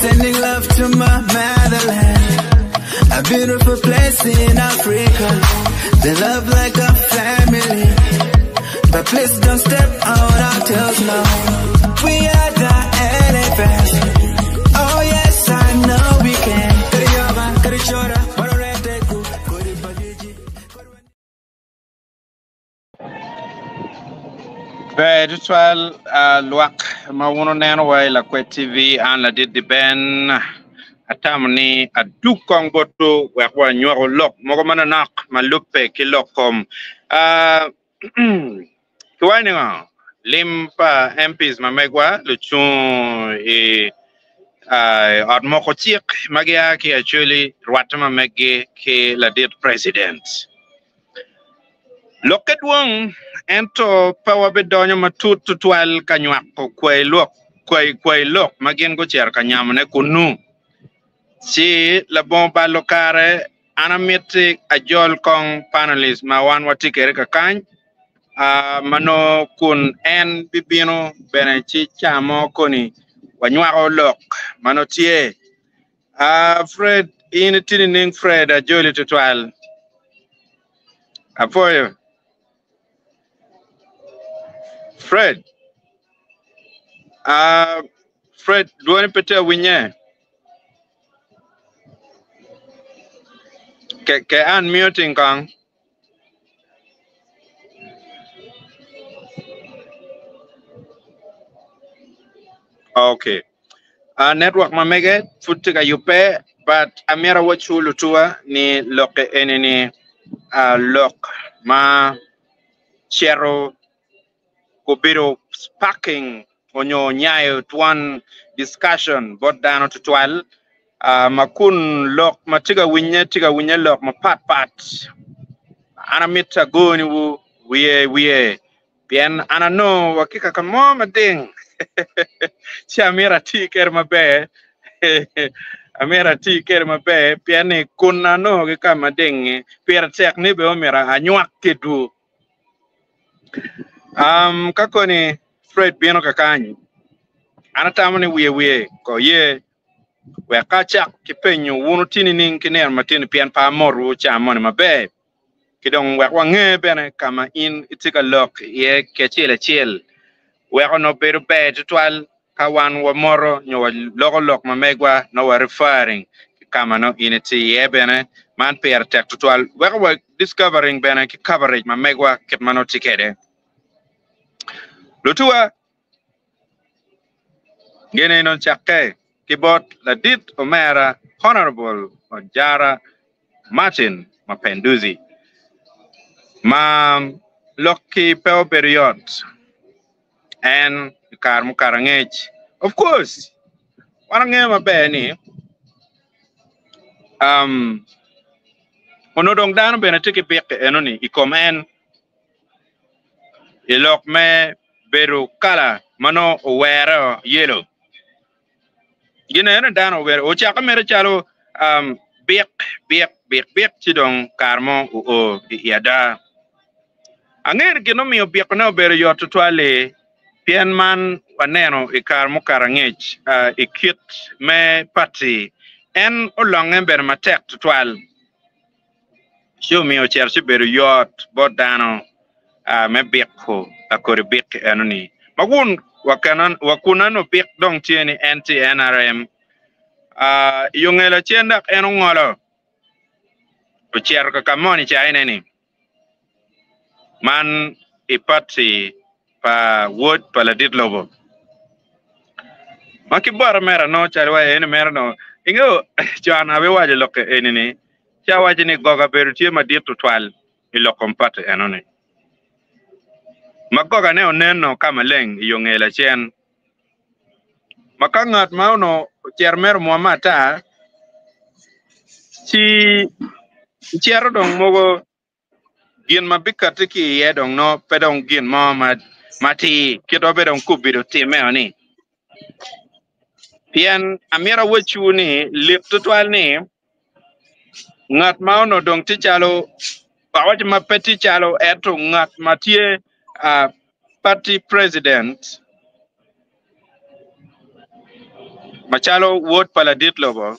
Sending love to my motherland, a beautiful place in Africa. They love like a family, but please don't step on our toes now. We are the elephants. Oh yes, I know we can. Kariyoba, karichora, waroreteku, kuribagiji. Ber tutwal lwak ma wun wuneno wa i Lakwed TV, an ladit Diben atamo ni adug kong botwu wek wanywaku lok mogo manonok ma lubbe ki lok kom kiwaco ningo lim pa MPs ma megwa lucung i ot moko cik ma gia ki Acholi rwatte ma meggi ki ladit president. Lokke dwong, ento pe wabidonyo matut tutwal ka nywako kwai lok ma gin gucito ka nyamone kunnu. Ci labongo balo kare, an amiti ajol kong panelist ma wan watye kwede kakany, ma nongo kun en bibino bene ci ca mo koni wanywako lok ma nongo tye. Fred, in itye nining Fred? Ajoli tutwal. Apwoyo. Fred. Fred, dwoni pe tye awinye. Ke, ke an muting kong. Okay. Network ma mege pud tye ka yubbe but amyero awacwu lutuwa ni lokke eni ni lok ma cito obedo sparking onyo nyayo twon discussion bot dano tutwal ma kun lok ma tye ka winye tye ka winye lok mapat pat an amito agoniwu wiye wiye Pien an anongo wa ki kaka mo mading, ci amito ati kwede maber, amito ati kwede maber, pien ni kun anongo ki ka mading-ngi, pire tek ni bene omyero anywak kedwu. Um, ka koni Fred bino kakany, an atamo ni wiye wiye ko ye wek ka acak ki penyo wun wuti nining ki nino matini pien pe amotowu ca moni maber. Ki dong wek wange bene ka ma in itye ka lok iye ki acel acel, wek onongo bedo ber tutwal ka wan wamoto nyo waloko lok ma megwa nongo wa referring ki ka ma nongo in itye iye bene. Man pire tek tutwal weko wa discovering bene ki coverage ma megwa kit ma nongo tye kwede. Lutuwa gin eni ocakke ki bot ladit omera Honourable Ojara Martin Mapenduzi ma lokki pe obedo yot en i kare mukato angec. Of course, wan wangeyo maber ni um, onongo dong dano bene tye ki bikke enoni i kom en i lok me bedo kala ma nongo owero yelo. Gin eno dano owero ocakke mere calo um, bik bik bik bik ci dong kare mo oo i ada. Angeyo ni gin omiyo bikone obedo yot tutwal-li pien man waneno i kare mukato angec uh, i kit me pati en olonge bene matek tutwal. Ci omiyo ocito ci bedo yot bot dano me biko lakodi bik enoni. Ma kun wa kun ano bik dong tye ni en tye i NRM. I yo nge lacen dok en ongolo ocito ka ka moni ca ene ni man i party pa wod pa ladit lobo. Ma ki bote mere anongo calo wa eni mere nongo ingeyo con abiwaco lok eni ni Ci awaco ni, Goga bedo tye madit twatwal i lok kom pati enoni. Ma gogane oneno ka maleng i yo nge lacen, ma ka ngat ma onongo ocito mere omwomme ata, ci icito dong mogo gin ma bikatti ki iye dong nongo pe dong gin mo matir, kit ma bene dong kobedo otimmeo ni. Pien amito awacciwu ni lit twatwal ni. Ngat ma onongo dong tye calo, awaco ma pe tye calo ento ngat ma tye party president macalo wod pa ladit lobo,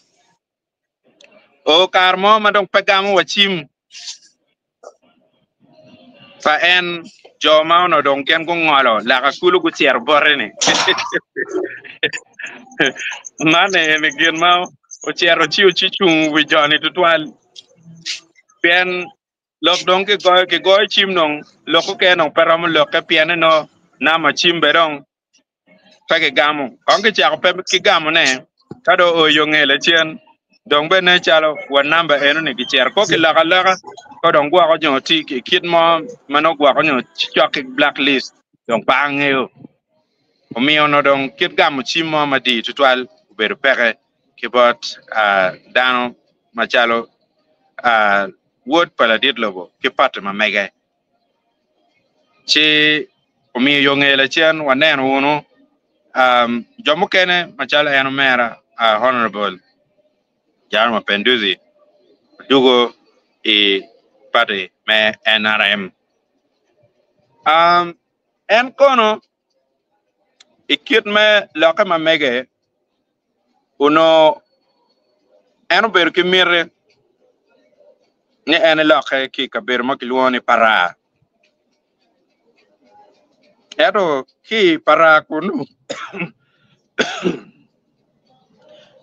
oo kare mo ma dong pe gamo wa cim pa en jo ma onongo dong gin gungolo laka kulu gucito bote-ni. Man eni gin ma ocito ci ocicung wi jo-ni tutwal pien lok dong kigoyo kigoyo cim dong lok okene dong pe romo lokke pien ni nongo namba cim bene dong pe kigamo. Kong kicako pe ki gamone, ka dong oo yo nge lacen, dong bene nen calo wa namba enoni kicito ko kiloko aloka, ko dong gwoko nyo tye i kit mo ma nongo gwoko nyo cok ki black list, dong pe angeyo. Omiyo onongo dong kit gamo cim mo madit tutwal obedo peke ki bot dano macalo wod pa ladit lobo ki pati ma mege. Ci omiyo yo ngeye lacen waneno wunu jo mukene macalo en omera Honourable Jaro Mapenduzi odwogo i pati me NRM. En kono i kit me lokke ma mege onongo en obedo ki miti ni en elokke ki i kabedo ma kilwongo ni Paraa. Ento ki i Paraa kunu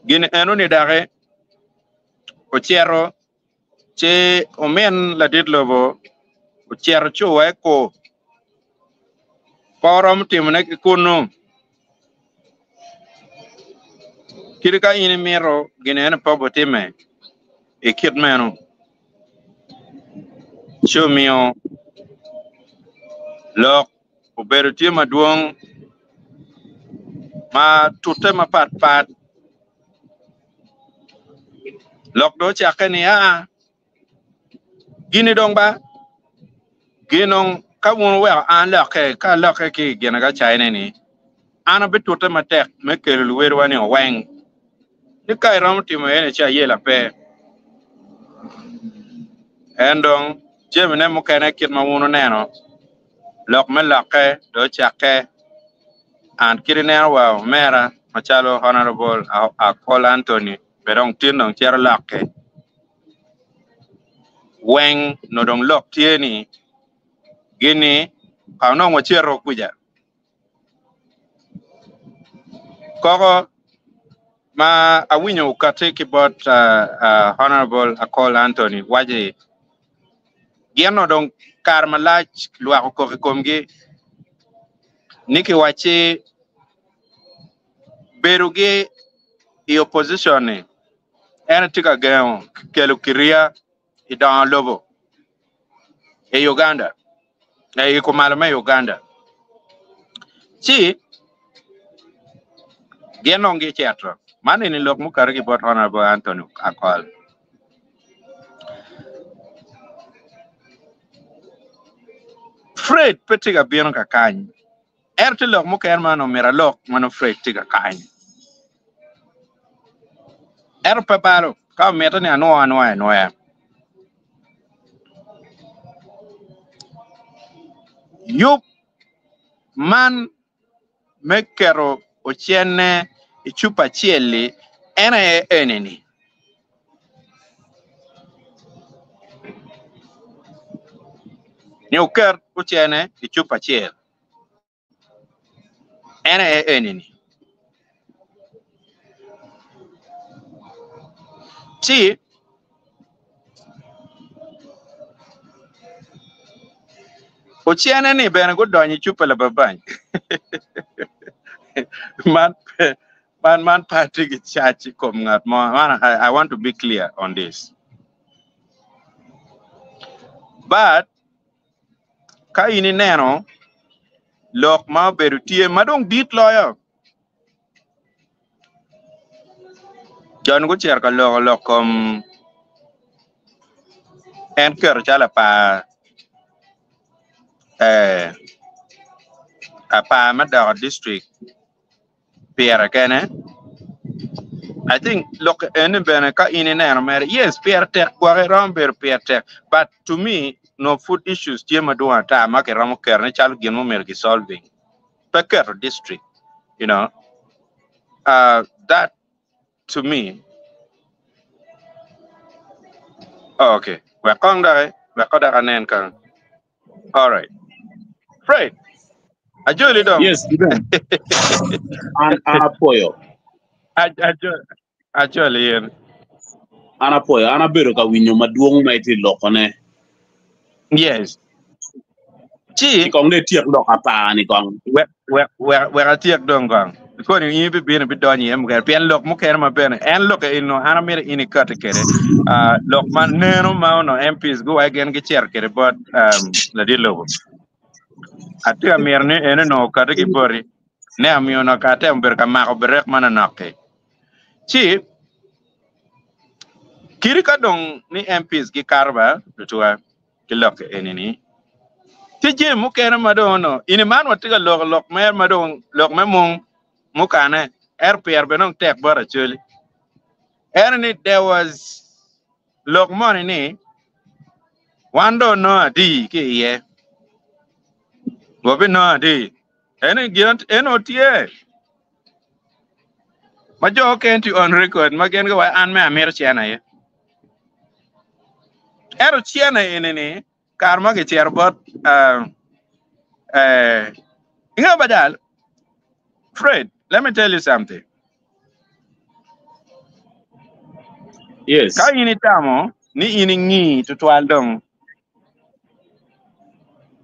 gin enoni doki ocito Ci omin ladit lobo ocito ci oweko pe oromo timone ki kunnu. Kadi ka in imito gin eno pe obitimme i kit meno. Ci omiyo lok obedo tye madwong ma tute mapatpat. Lok dong ocakke ni, Aa, gini dong ba, gin dong ka wun wuweko an alokke, ka alokke ki i ginakacayine-ni, an abitute matek me kelo luwedwa-ni oweng. Ni ka iromo timo eni ci ayela pe. En dong jamine mukene kit ma wun wuneno, lok me lokke dong ocakke. An kit ineno wa omera macalo Honourable Akol Anthony be dong tin dong cito lokke weng nongo dong lok tye ni gini ka onongo wacito kuca koko ma awinyo okati ki bot Honourable Akol Anthony waci gin onongo dong kare malac lwak okok i komgi ni kiwacci bedogi i opposition-ni en tye ka gengo kelo kiriya i dongo lobo i Uganda i kumalo me Uganda ci gin dong gicito man eni lok mukato ki bot Honourable Anthony Akol. Fred pe tye ka bino kakany ento tye lok mukene ma onongo myero alok ma nongo Fred tye kakany ento pe balo ka omite ni anwo anwoya anwoya. Yub man me keto ocenne i cupa acel-li en aye eni-ni. Ni wuket ocene i cupa acel. En aye eni-ni. Ci ocene-ni bene gudonyo i cupa lababany. Man pe man man pe atye ki cac i kom ngat mo. Man I, I want to be clear on this. But Ka in ineno lok ma obedo tye ma dong dit loyo, jo-ni gucito ka loko lok kom en keto calo apar apar me doko dictrik pire kene. I think lok eni bene ka in ineno mere, yes, pire tek gwok iromo bedo pire tek, but to me no food issues tye madwong ata ma kiromo ketone calo gin ma omyero ki solving. Pe keto district, you know. That to me. Oh, okay. Wek kong doki, wek ko dok anen kong. All right. Fred, ajoli dong. Yes, Iben. An an apoyo. Ajoli in. An apoyo. An abedo ka winyo madwong ma itye lokone. Yes. Ci Ci kong dong ityek lok apar ni kong. Wek wek wek wek atyek dong kong. Koni in ibibino ibidonyo iye mukene pien lok mukene ma bene en lok eno an amito in ikati kwede. Ah, lok ma neno ma onongo MPs guwaco gin gicito kwede bot um, ladit lobo. Atye ka mito ni en onongo okati ki boti. Ne amiyo onongo ka atemo bedo ka mako berek manonok-ki. Ci kadi ka dong ni MPs gikato ba lutuwa ki lok eni-ni, tye jami mukene ma dong onongo ini man watye ka loko lok mer ma dong lok me mung mukane ento pire bene dong tek bot Acholi. Ento ni there was lok moni ni wan dong onongo adi ki iye, wabinongo adi. Eno gin eno tye ma jo okene tye on record ma gin giwaco an me amito cene aye. Ento cene eni ni kare ma kicito bot uh, eh, ingeyo badal Fred, let me tell you something. Yes. Ka in itamo ni in ingi tutwal dong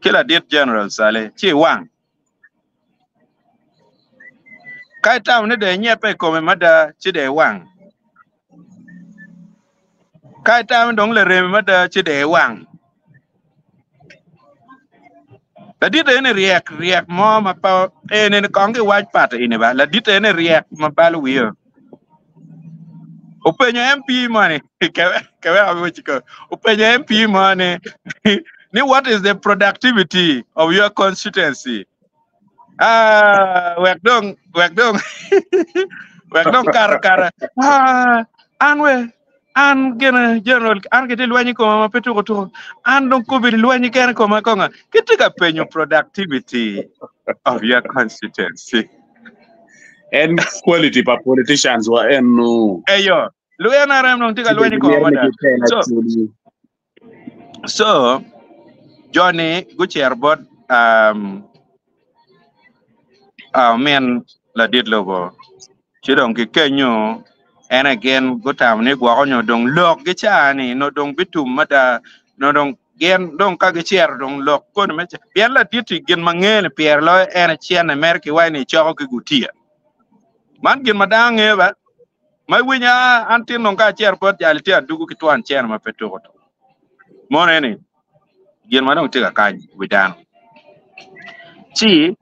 ki ladit General Saleh ci iwang. Ka itamo ni dong inyepe i kome mada ci dong iwang. Ka itamo ni dong laremi mada ci dong iwang. Ladit eni ryek ryek mo ma pe eni kong giwac pat ini ba ladit eni ryek ma balo wiyo. Openyo MP moni openyo MP moni ni what is the productivity of your constituency? Ah, wek dong wek dong wek dong kara kara. Ah, an we an gene general an gitye lweny i koma ma pe tuko tuko an dong kobedi lweny kene koma konga gitye ka penyo productivity of your constituency. En quality pa politicians wa eno. Eyo, lu NRM dong tye ka lweny i koma mada. So, so joni gucito bot um, uh, min ladit lobo ci dong kikenyo en aye gin gutamo ni gwoko nyo dong lok gica ni no dong bitum mada no dong Gin dong ka gicito dong lok koni me pien ladit-ti gin ma ngene pire loyo en aye cene mere ki waci ni ecoko ki gutiya. Man gin ma dano ngeyo ba ma iwinyo a an tin dong ka acito bot jali tye adugu ki twon cene ma pe tuko tuko. Mono eni gin ma dong tye ka kany i wi dano. Ci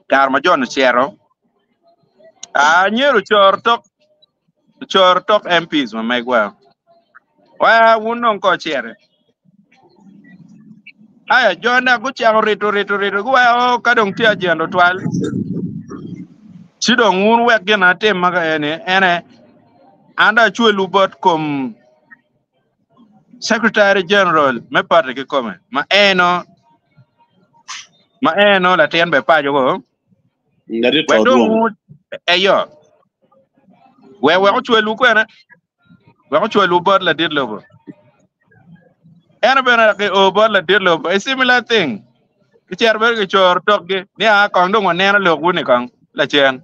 kare ma jo-ni ocito a myero ocor tok Ocoro tok MPs ma megwa. Wa wun dong ko cere. Aya jo na gucako rito rito rito guweko ka dong tye ajendo twal. Ci dong wun wek gin atim ma ka eni ene an dong acwelu bot kom Secretary General me party kikome ma eno ma eno latin be paco go. Ngati Wek to dong dwong. wun eyo. Wek wek ocwalwu kwene. Wek ocwalwu bot ladit lobo. En bene ki o bot ladit lobo. A similar thing. Gicito bene gicoro tokgi ni a kong dong waneno lokwu ni kong lacen.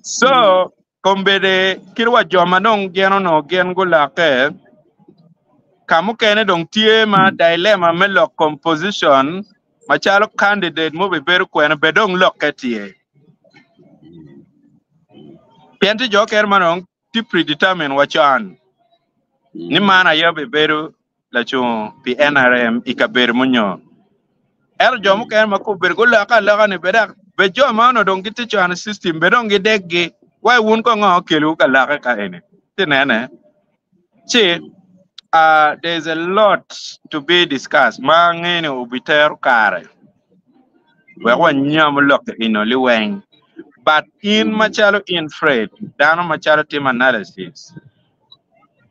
So kombeddi kit wa jo ma dong gin onongo gin gulokke ka mukene dong tye ma dilemma me lok composition macalo candidate mubibedo kwene be dong lokke tye. Pien tye jo okene ma dong tye predetermined wa con ni man aye obibedo lacungo pi NRM i kabedo munyo. Ento jo mukene ma kobedo gulokke aloka ni be dok be jo ma onongo dong gitye con i system be dong gideggi wai wun ko ngo okelwu ka lokke ka eni. Ti nene. Ci uh, there is a lot to be discussed ma angeyo ni obitero kare wek wanyam lok eno liweng. But in macalo in Fred, dano macalo timo analysis,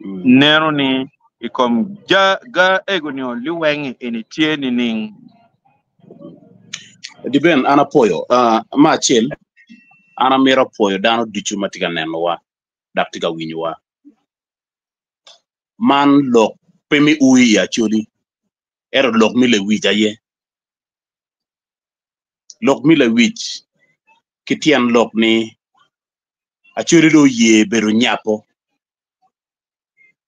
neno ni i kom ja ga ego nio liweng eni tye nining? Diben, an apwoyo. Uh, ma acel, an amito apwoyo dano ducu ma tye ka nenowa dok tye ka winyowa. Man lok pe mi ui i Acholi, ento lok mi lewic aye. Lok mi lewic ki tyen lok ni Acholi dong oye bedo nyapo,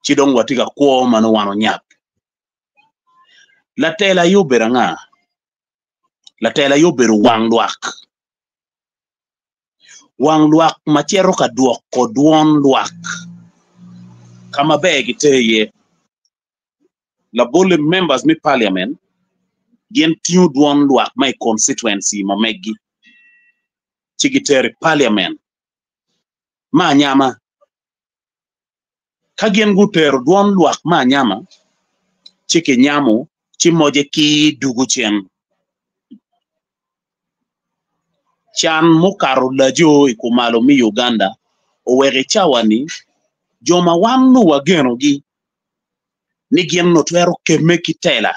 ci dong watye ka kwo ma nongo wan onyap. Latela aye obedo anga? Latela aye obedo wang lwak. Wang lwak ma cito ka dwoko dwon lwak ka maber gitye iye. Labolle members me parliament gin tingo dwon lwak ma i constituency ma meggi ci gitero i parliament ma anyama. Ka gin gutero dwon lwak me anyama, ci kinyamo ci moje ki dugo cen. Can mukato lajo i kumalo me Uganda oweko i cawa-ni jo ma wan nongo wagenogi ni gin onongo twero kemme ki tela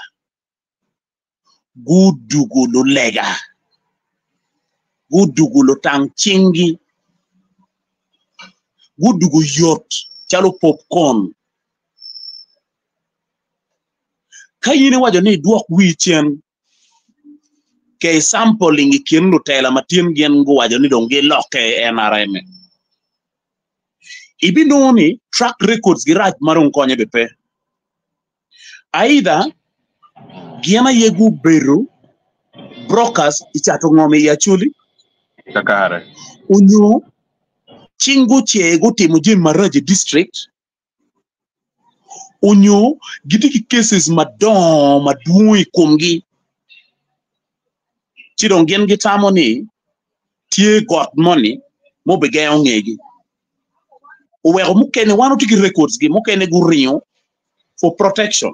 gudugo lulega, gudugo lutang cinggi, gudugo yot calo popcorn. Ka in iwaco ni idwok wii cen, ke sampling i kin lutela ma tin gin guwaco ni dong gilokke i NRM. Ibinongo ni track records girac ma dong konye be pe. Aidha, gin aye gubedo brokers i cato ngom i Acholi, Kakare. onyo cing gucer gutimo jami maraco i district, onyo gitye ki cases madongo madwong i komgi, ci dong gin gitamo ni tye got moni ma obigengo ngegi. Oweko mukene wan watye ki records gi mukene guringo for protection.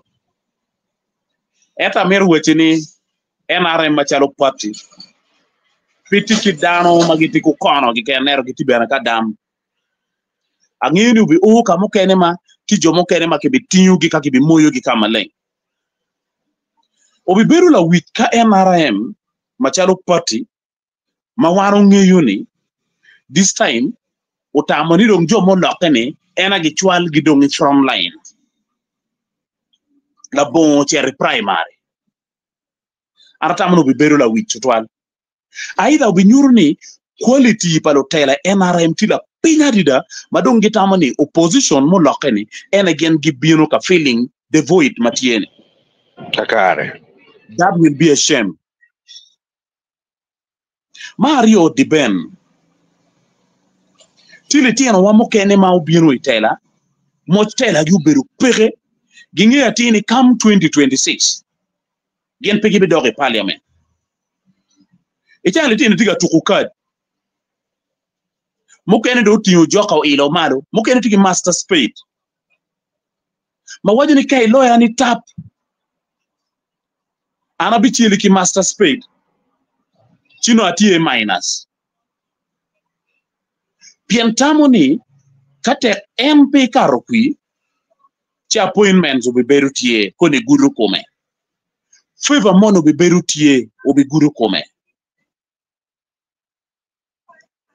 Ento amito wacci ni NRM macalo party pe tye ki dano ma gitye ki okono keken ento gitye bene ka dam. Angeyo ni obi-o ka mukene ma tye jo mukene ma kibitingogi ka kibimoyogi ka maleng. Obibedo lawic ka NRM macalo party ma wan ongeyo ni this time otamo ni dong jo mulokke ni en aye gicwal gi dong i front line labongo cito i primary. An atamo ni obibedo lawic tutwal. Aidha obinyuto ni quality pa lutela i NRM tye lapiny adada ma dong gitamo ni opposition mulokke ni en aye gin gibino ka filling the void ma tye ni. Kakare. That will be a shame. Me aryo, Diben, tye litinowa mukene ma obino i tela, moc telagi obedo peke, gingeyo atir ni come 2026 gin pe gibidok i parliament. I cawa litino tye ka tuko kad, mukene dong otingo joka oilo malo, mukene tye ki master spade ma waco ni ka iloya ni tap An abiceli ki master spade ci nongo atye minus. Pien tamo ni ka tek en pe ikato kwi ci appointments obibedo tye koni gudo kome. Favor moni obibedo tye obigudo kome.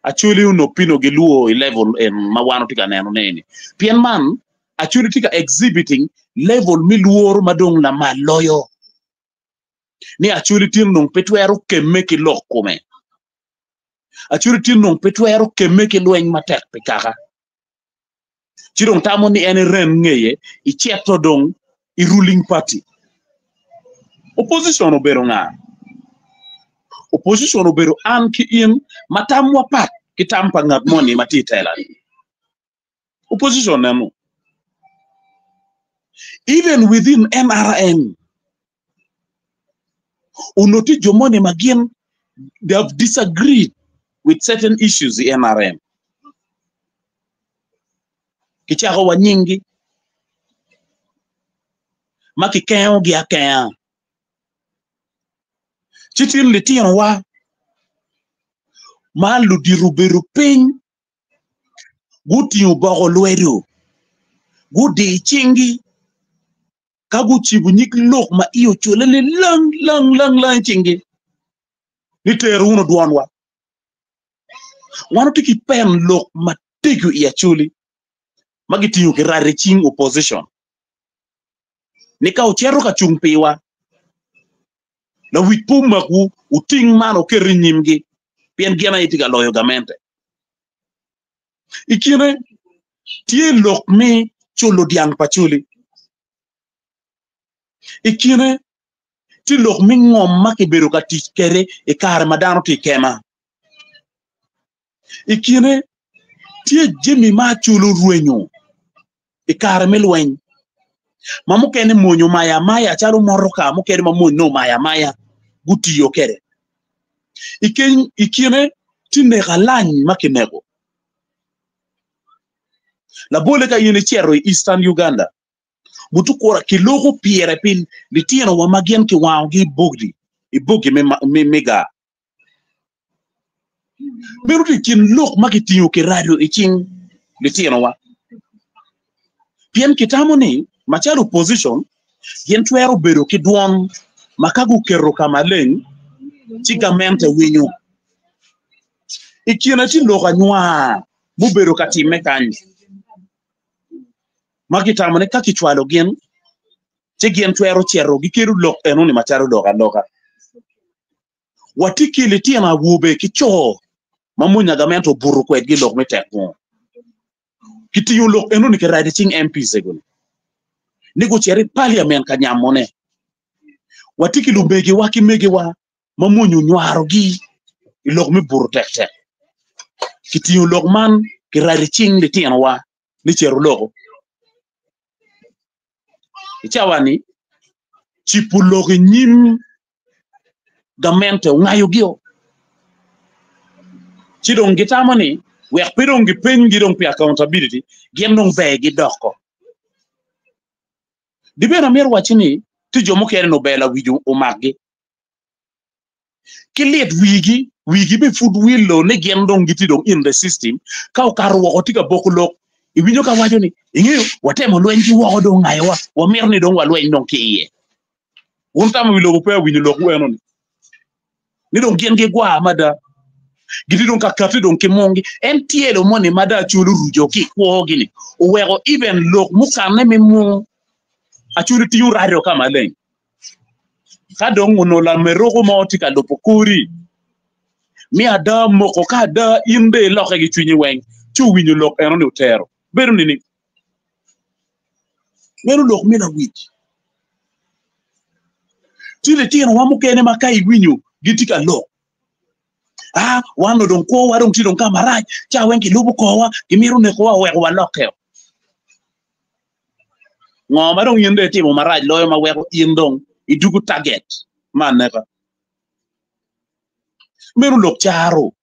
Acholi onongo pino gilwor i level en ma wan watye ka neno ne ni. Pien man Acholi tye ka exhibiting level me lworo ma dong lamal loyo. Ni Acholi tin onongo pe twero kemme ki lok kome. Acholi tin onongo pe twero kemme ki lweny matek pi kaka. Ci dong tamo ni en eren ngeye icito dong i ruling party. Opposition obedo nga? Opposition obedo an ki in ma tamwa pat ki tam pa ngat moni ma tye i tela ni. Opposition eno. Even within NRM, onongo tye jo moni ma gin they have disagreed with certain issues i NRM. Kicako wa nyinggi ma kikengogi akenga. Ci tin litinowa. Ma ludito obedo piny, gutingo boko lwedo, gudi cinggi, ka gucibo nyig lok ma iye ocwele ni lang lang lang lang i cinggi, ni ter wunu dwonwa. Wan watye ki pen lok matego i Acholi ma gitingo ki rado i cing opposition ni ka wucito ka cung piwa, lawic pe omakwu, wuting man wuket i nyimgi pien gin aye tye ka loyo gamente. I kine tye lok me culo dyang pa Acholi. I kine tye lok me ngom ma kibedo ka tic kwede i kare ma dano tye i kema. I kine tye jami ma Acholi orwenyo i kare me lweny ma mukene mony omayo amaya calo motoka mukene ma mony nongo omayo amaya gutiyo kwede. I kine tye neko alany ma kineko. Labolle ka in icito i Eastern Uganda Mutukura kiloko pire pi litinowa ma gin kiwangogi i bogdi, i bogi me, me gar. Meno tye i kin lok ma kitingo kiraco i cing litinowa. Pien kitamo ni macalo opposition gin twero bedo ki dwon ma ka guketo ka maleng ci gamente winyo. I kine tye lok anywar mubedo ka timme kany. ma gitamo ni ka kicwalo gin, ci gin twero cito gikedo lok enoni macalo lok aloka. Watye ki litino awobe ki co ma mony agamente obuto kwedgi lok me tek ngo. Kitingo lok enoni kiraco i cing MPs egoni ni gucit i parliament ka nyamone. Watye ki lumegiwa ki megiwa ma mony onywarogi i lok me buto tektek. Kitingo lok man kiraco i cing litinowa ni cito oloko. I cawa-ni, cibo lok i nyim gamente ongayogi-o. Ci dong gitamo ni wek pe dong gipenygi dong pi accountability, gin dong ber gidoko. Di bene amito wacci ni tye jo mukene ni ober lawic omakgi. Ki lit wigi, wigi be pud wilo ni gin dong gitye dong in the system, ka okato woko tye ka boko lok, iwinyo ka waco ni, ingeyo, watemo lweny ki woko dong ongayowa, wamito ni dong walweny dong ki iye. Wun tamo wi lobo pe awinyo lokwu eno-ni, ni dong gin gigwar mada, gitye dong ka kati dong ki mungi. En tyelo moni ma dong Acholi oruco ki i kwogi-ni, oweko even lok mukane me mung Acholi tingo radio ka maleng. Ka dong onongo lameroko mo tye ka lubo kori, mi ada moko ka ada in dong ilokke ki cwinyi weng, ci owinyo lok eno-ni otero. Bedo nining? Meno lok me lawic. Tye litinowa mukene ma ka iwinyo gitye ka lok, ah, wan dong kwowa dong tye dong ka marac, ca weng gilubo korwa, gimito nekowa oweko walokkeo. Ngo ma dong in dong itimo marac loyo ma weko in dong idwogo target me aneka? Meno lok caro.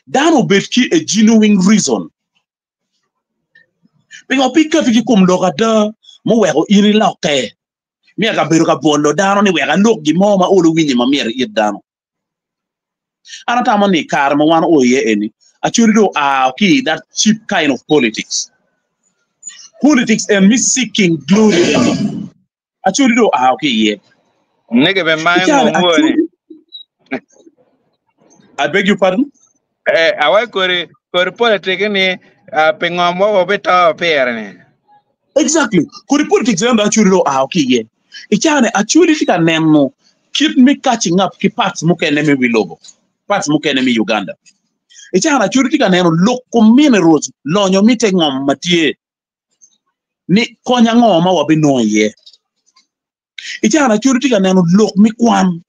Dano obed ki a genuine reason. Pingo pe ikati ki kom lok ada muweko in ilokke? Myero kabedo ka bwolo dano ni wek alok gin mo ma olo winye ma myero it dano. An atamo ni kare ma wan oo iye eni, actually dong oa ki i that cheap kind of politics. Politics en me seeking glory eni, actually dong oa ki iye. Nige be I mayo caa ni ngom woni. actually, I beg your pardon? Eh, awai kori kori politics ni uh, pi ngom wa wabito pire ni. Exactly. Kodi politics eno actually dong oa ki iye. I caa ni actually tye ka neno kit me catching up ki parts mukene me wi lobo, parts mukene me Uganda. I caa ni actually tye ka neno loko minerals, lonyo me te ngom ma tye ni kony ango ma wabinongo iye. I caa ni actually tye ka neno lok me kwan,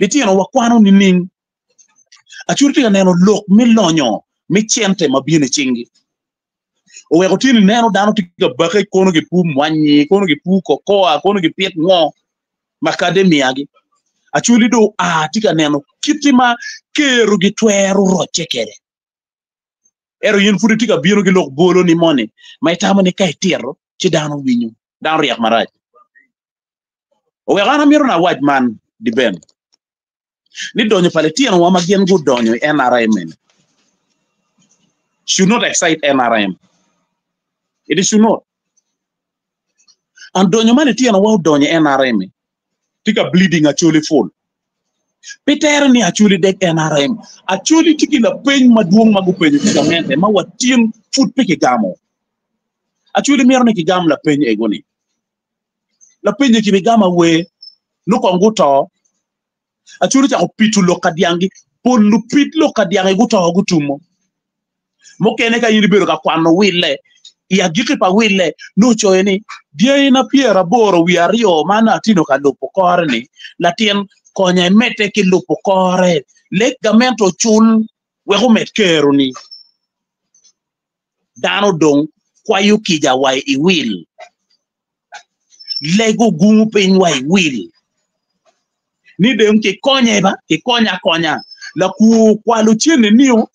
litino wakwano nining? Actually tye ka neno lok me lonyo me cente ma bino i cinggi. Oweko tye ni neno dano tye ka bake kono gipur mwanyi, kono gipur kokoa, kono gipit ngo macadamia gi. Acholi dong oa tye ka neno kiti ma kero gi twero rocce kwede. Ento in pud itye ka bino ki lok bolo ni moni ma itamo ni ka itito ci dano winyo, dano ryek marac. Oweko an amito ni awac man di Ben. Ni donyo pa litinowa ma gin gudonyo i NRM eni should not excite NRM. It should not. And donyo ma litinowa odonyo i NRM ni tye ka bleeding Acholi full. Pe tere ni Acholi deg NRM. Acholi tye ki lapeny madwong ma gupenyo ki gamente ma watin pud pe kigamo. Acholi mito ni kigam lapeny ego ni. Lapenye kibigamo awer nongo kong guto. Acholi ocako pito lok ka dyanggi. Pol lupit lok ka dyangi guto gutumo. Mukene ka in ibedo ka kwano wille, i agikki pa wille nongo ocoyo ni, Dyangina pyeraboro wiye aryo ma nongo atino ka lubo kore-ni, latin konya imedde ki lubo kore. Lek gamente ocul wek omed keroni. Dano dong kwayo kica wa i wil. Lego gungu piny wa i wil. Ni dong kikonye ba, kikonye akonya. Lakwo okwalo cente nio,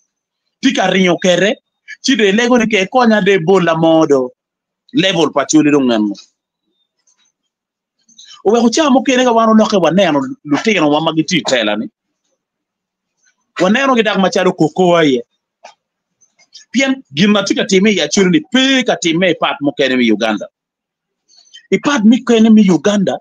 tye ka ringo kede, ci dong ilego ni ke konya dong ibolla mo do. Level pa coli dong eno. Oweko ca mukene ka wan olokke waneno lutinowa ma gitye i tela-ni, wanenogi dok macalo kokowa iye. Pien gin ma tye ka timme i Acholi-ni pe ka timme i pat mukene me Uganda. I pat mukene me Uganda,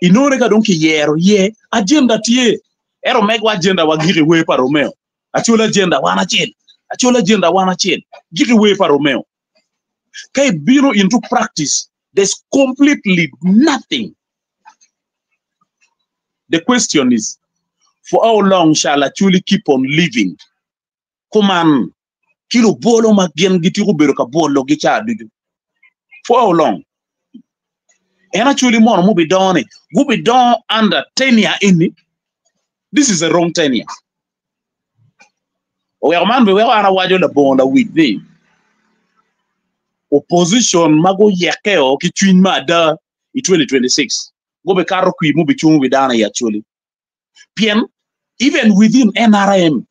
inongo ka dong kiyero iye, agenda tye. Ento megwa agenda wa gik i wer pa Romeo. Acholi agenda wan acel, Acholi agenda wan acel, gik i wer pa Romeo. Ka ibino into practice, there's completely nothing. The question is, for how long shall Acholi keep on living kuman ki lubwolo ma gin gitiko bedo ka bwologi ca ducu? For how long? En Acholi mono mubidongo-ni gubidongo under tenure eni? This is a wrong tenure. Oweko man biweko an awaco labongo lawic ni opposition ma guyekkeo ki cwiny me ada i 2026 gubikato kwir mubicungo wi dano i Acholi. Pien even within NRM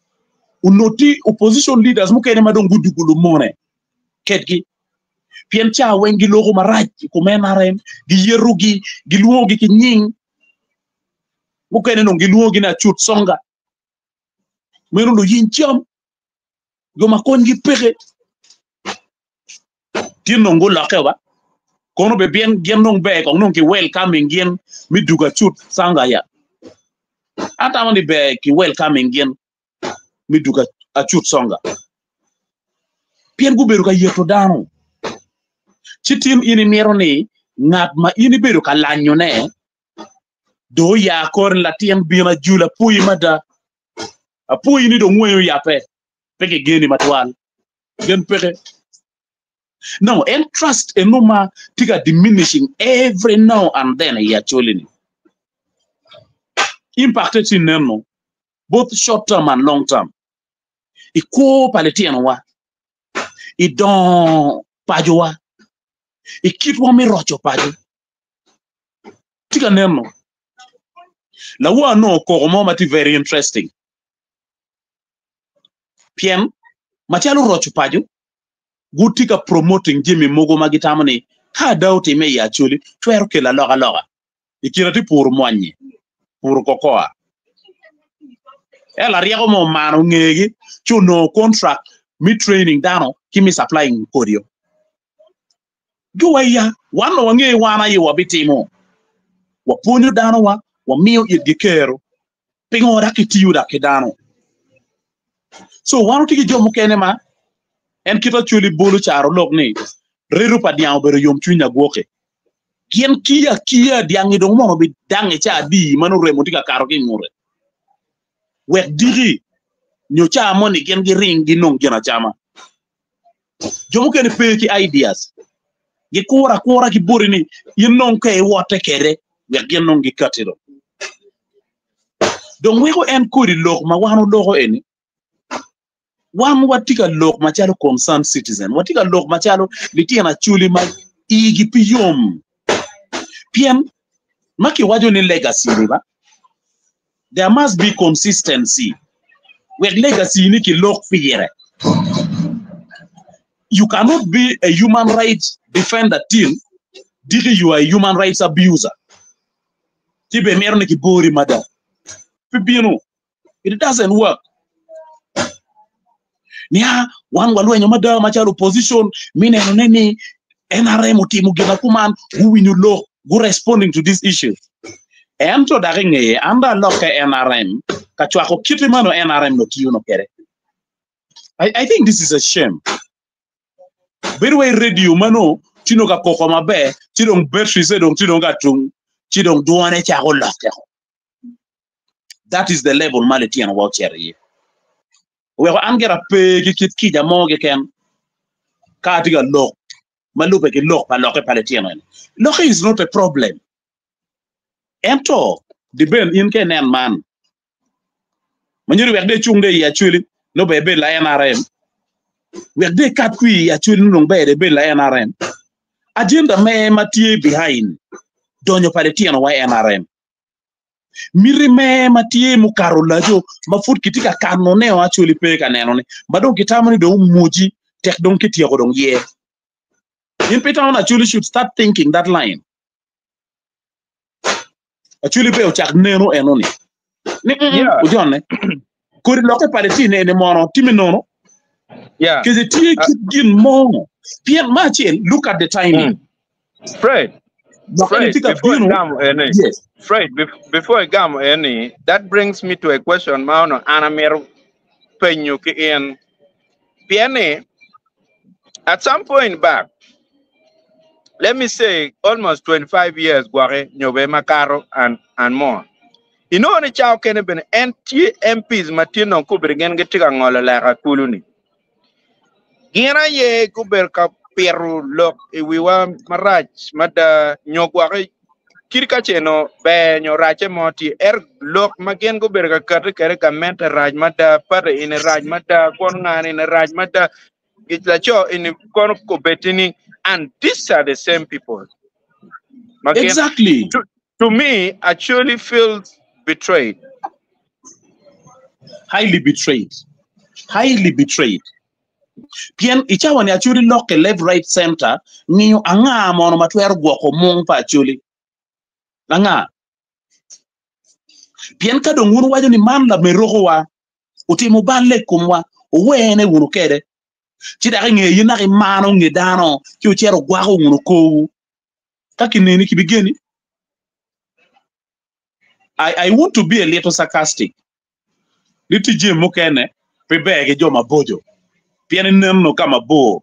onongo tye opposition leaders mukene ma dong gudugo lumone kedgi. Pien ca weng giloko marac i kom NRM, giyetogi, gilwongogi ki nying mukene dong gilwongogi ni acut songa. Meno luyiny cam, jo ma konygi peke. Tin dong gulokke wa. Kono be bien gin dong ber kong dong ki welcoming gin me dugo acut sanga ya. Atamo ni ber ki welcoming gin me dugo acut songa. Pien gubedo ka yeto dano. Ci tin in imito ni ngat ma in ibedo ka lanyone do oya kore latin bin ajula apwoyi mada. Apwoyi ni dong ngweyo yape pe kigeni matwal. Gen peke. No, en trust eno ma tye ka diminishing every now and then i Acholi ni. Impact tye neno both short term and long term. I kwo pa litinowa, i dongo pacowa, i kitwa me roco paco. Tye ka neno. Lawa onongo koko mo ma tye very interesting. Pien macalo roco paco, gutye ka promoting jami mogo ma gitamo ni ka ada otimme i Acholi twero kelo alokaloka. I kine tye puro mwanyi, puro kokoa. Ento laryeko mo omano ngegi ci onongo contract me training dano ki me supplying kodio. Giwa ya, wan dong wange wan aye wabitimo. Wapwonyo danowa, wamiyo itgi kero. Pingo dok kitiyo dok ki dano? So wan watye ki jo mukene ma en kit Acholi bolo caro lok ni redo pa dyang obedo yomcwiny agwoke. Gin kiyo akiya dyangi dong mono bidange ca adi ma nongo remo tye ka kato ki i ngute. Wek diki nyo ca moni gin giring ginong gin acama. Jo mukene pe ki ideas. Gikuro akura ki boti ni in nong ka iwotte kede wek gin nong gikati dong. Dong weko en kodi lok ma wan oloko eni, wan watye ka lok macalo concerned citizen, watye ka lok macalo litino acholi ma igi pe yom. Pien ma kiwaco ni legacy ni ba, there must be consistency wek legacy ni kilok pire. You cannot be a human rights defender till diki you are a human rights abuser. Ci be mito ni kibori mada. Pe bino. It doesn't work. Nia wan walwenyo mada macalo opposition mi neno ne ni NRM otimo gin akuman guwinyo lok gu responding to this issue. Ento dok ingeye an dong alokke NRM ka cwako kite ma nongo NRM nongo tiyo nongo kwede. I, I think this is a shame. Bedo wai radio ma nongo tye nongo ka koko maber ci dong batteries dong tye dong ka tum ci dong dwone cako lokke. That is the level ma litino wa ocito iye. Oweko an gira pe ki kit kica mo keken ka atye ka lok ma lube ki lok pa lokke pa litino eni. Lokke is not a problem. Ento diben in ka inen man ma nyuto wek de icung de i Acholi nongo ber ibed la NRM wek de ikat kwi i Acholi nongo ber ibed la NRM agenda me ma tye behind donyo pa litino wa i NRM miti me ma tye mukato olaco ma pud kitye ka kanone o Acholi pe ka nenone ma dong kitamo ni dong omwoci tek dong kityeko dong ye in pe itamo ni Acholi should start thinking that line Acholi pe ocak neno enoni ni Yeah. ojone kodi lokke pa litine ene mono time nono Yeah. kece tye kit gin mo pien ma acel look at the timing Fred, lokke ni Fred, tye ka before bino igamo eni, yes Fred, before igamo eni, that brings me to a question ma ono an amito penyo ki in. Pien ni, at some point back, let me say almost 25 years gwake nyo be makato and more. Inongo ni cawa okene bene en tye MPs ma tye nongo kobedo gin gitye ka ngolo leka kulu ni. Gin aye gubedo ka pito lok i wiwa marac mada nyo gwake kit ka ce no ber nyo racce mo tye ento lok ma gin gubedo ka kati kwede gamente rac mada party eni rac mada kwon ngani eni rac mada laco eni kono obed ni and these are the same people ma gin exactly to me actually feels betrayed. Highly betrayed. Highly betrayed. Pien i cawa ni Acholi lokke left right center ngiyo anga mono ma twero gwoko mung pa Acholi. Anga? Pien ka dong wun waco ni man lamerokowa otimo balle i komwa, owene wunu kede. Ci dok inge in dok imano nge dano ci wucito wugwako wunu korwu. Ka kineni kibigeni. I, I want to be a little sarcastic. Ni tye jami mukene pe ber ki jo maboco pien ineno ka mabor.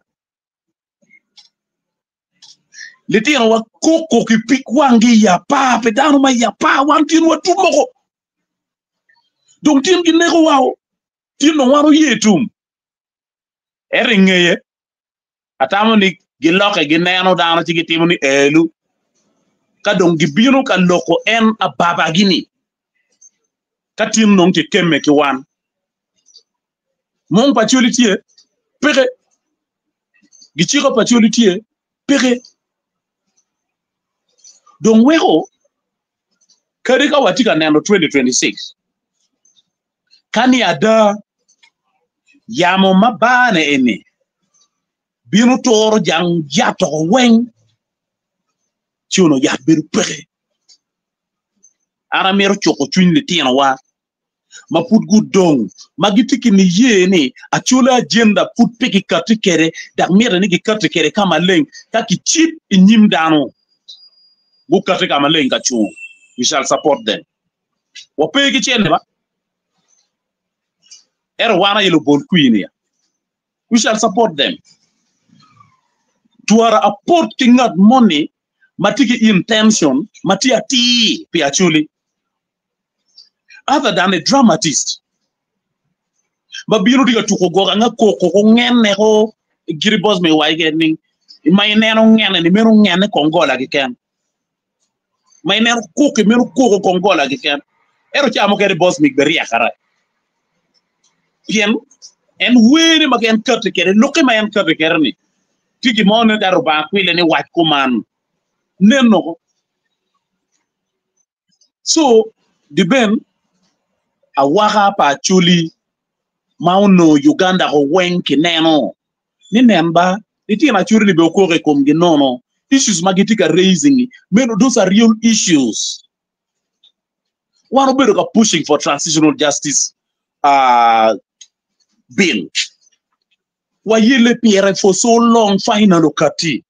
Litino wa koko ki pig wanggi i apar pi dano ma i apar wan tin watum moko. Dong tin gineko wa o, tin dong wan oye tum. Ento i ngeye, atamo ni gilokke gineno dano ci gitimo ni elu. Ka dong gibino ka loko en ababagi-ni, ka tin dong kikemme ki wan. Mung pa Acholi tye? Peke. Giciko pa Acholi tye? Peke. Dong weko kadi ka watye ka neno 2026, ka ni ada yamo ma bane eni bino turo jang yat oko weng, ci onongo yat bedo peke. An amito cuko cwiny litinowa ma pud gudong ma gitye ki niye ni Acholi agenda pud pe kikati kwede dok mitte ni gikati kwede ka maleng ka kicib i nyim dano gukati ka maleng ka cungo. We shall support them. Wape ki cene ba? Ento wan aye lubol kwir niya. We shall support them. Twara apot ki ngat moni ma tye ki intention ma tye atir pi Acholi. Other than a dramatist ma bino tye ka tuko goga nga koko ko ngene ko giri boss me wai ke ni ma ineno ngene ni meno ngene kongola keken ma ineno koko meno koko kongola keken ento ca mukene boss mig be ryek ara pien en wene ma en kati kede lukke ma en kati kede ni tye gin mo nen calo Rubanga kwile ni wac kuman neno ko So diben awaka pa Acholi ma onongo Uganda ko weng kineno ni nen ba litino Acholi ni be okok i komgi nono issues ma gitye ka raising meno those are real issues. Wan obedo ka pushing for transitional justice. Bill. Wayelle pire for so long final okati.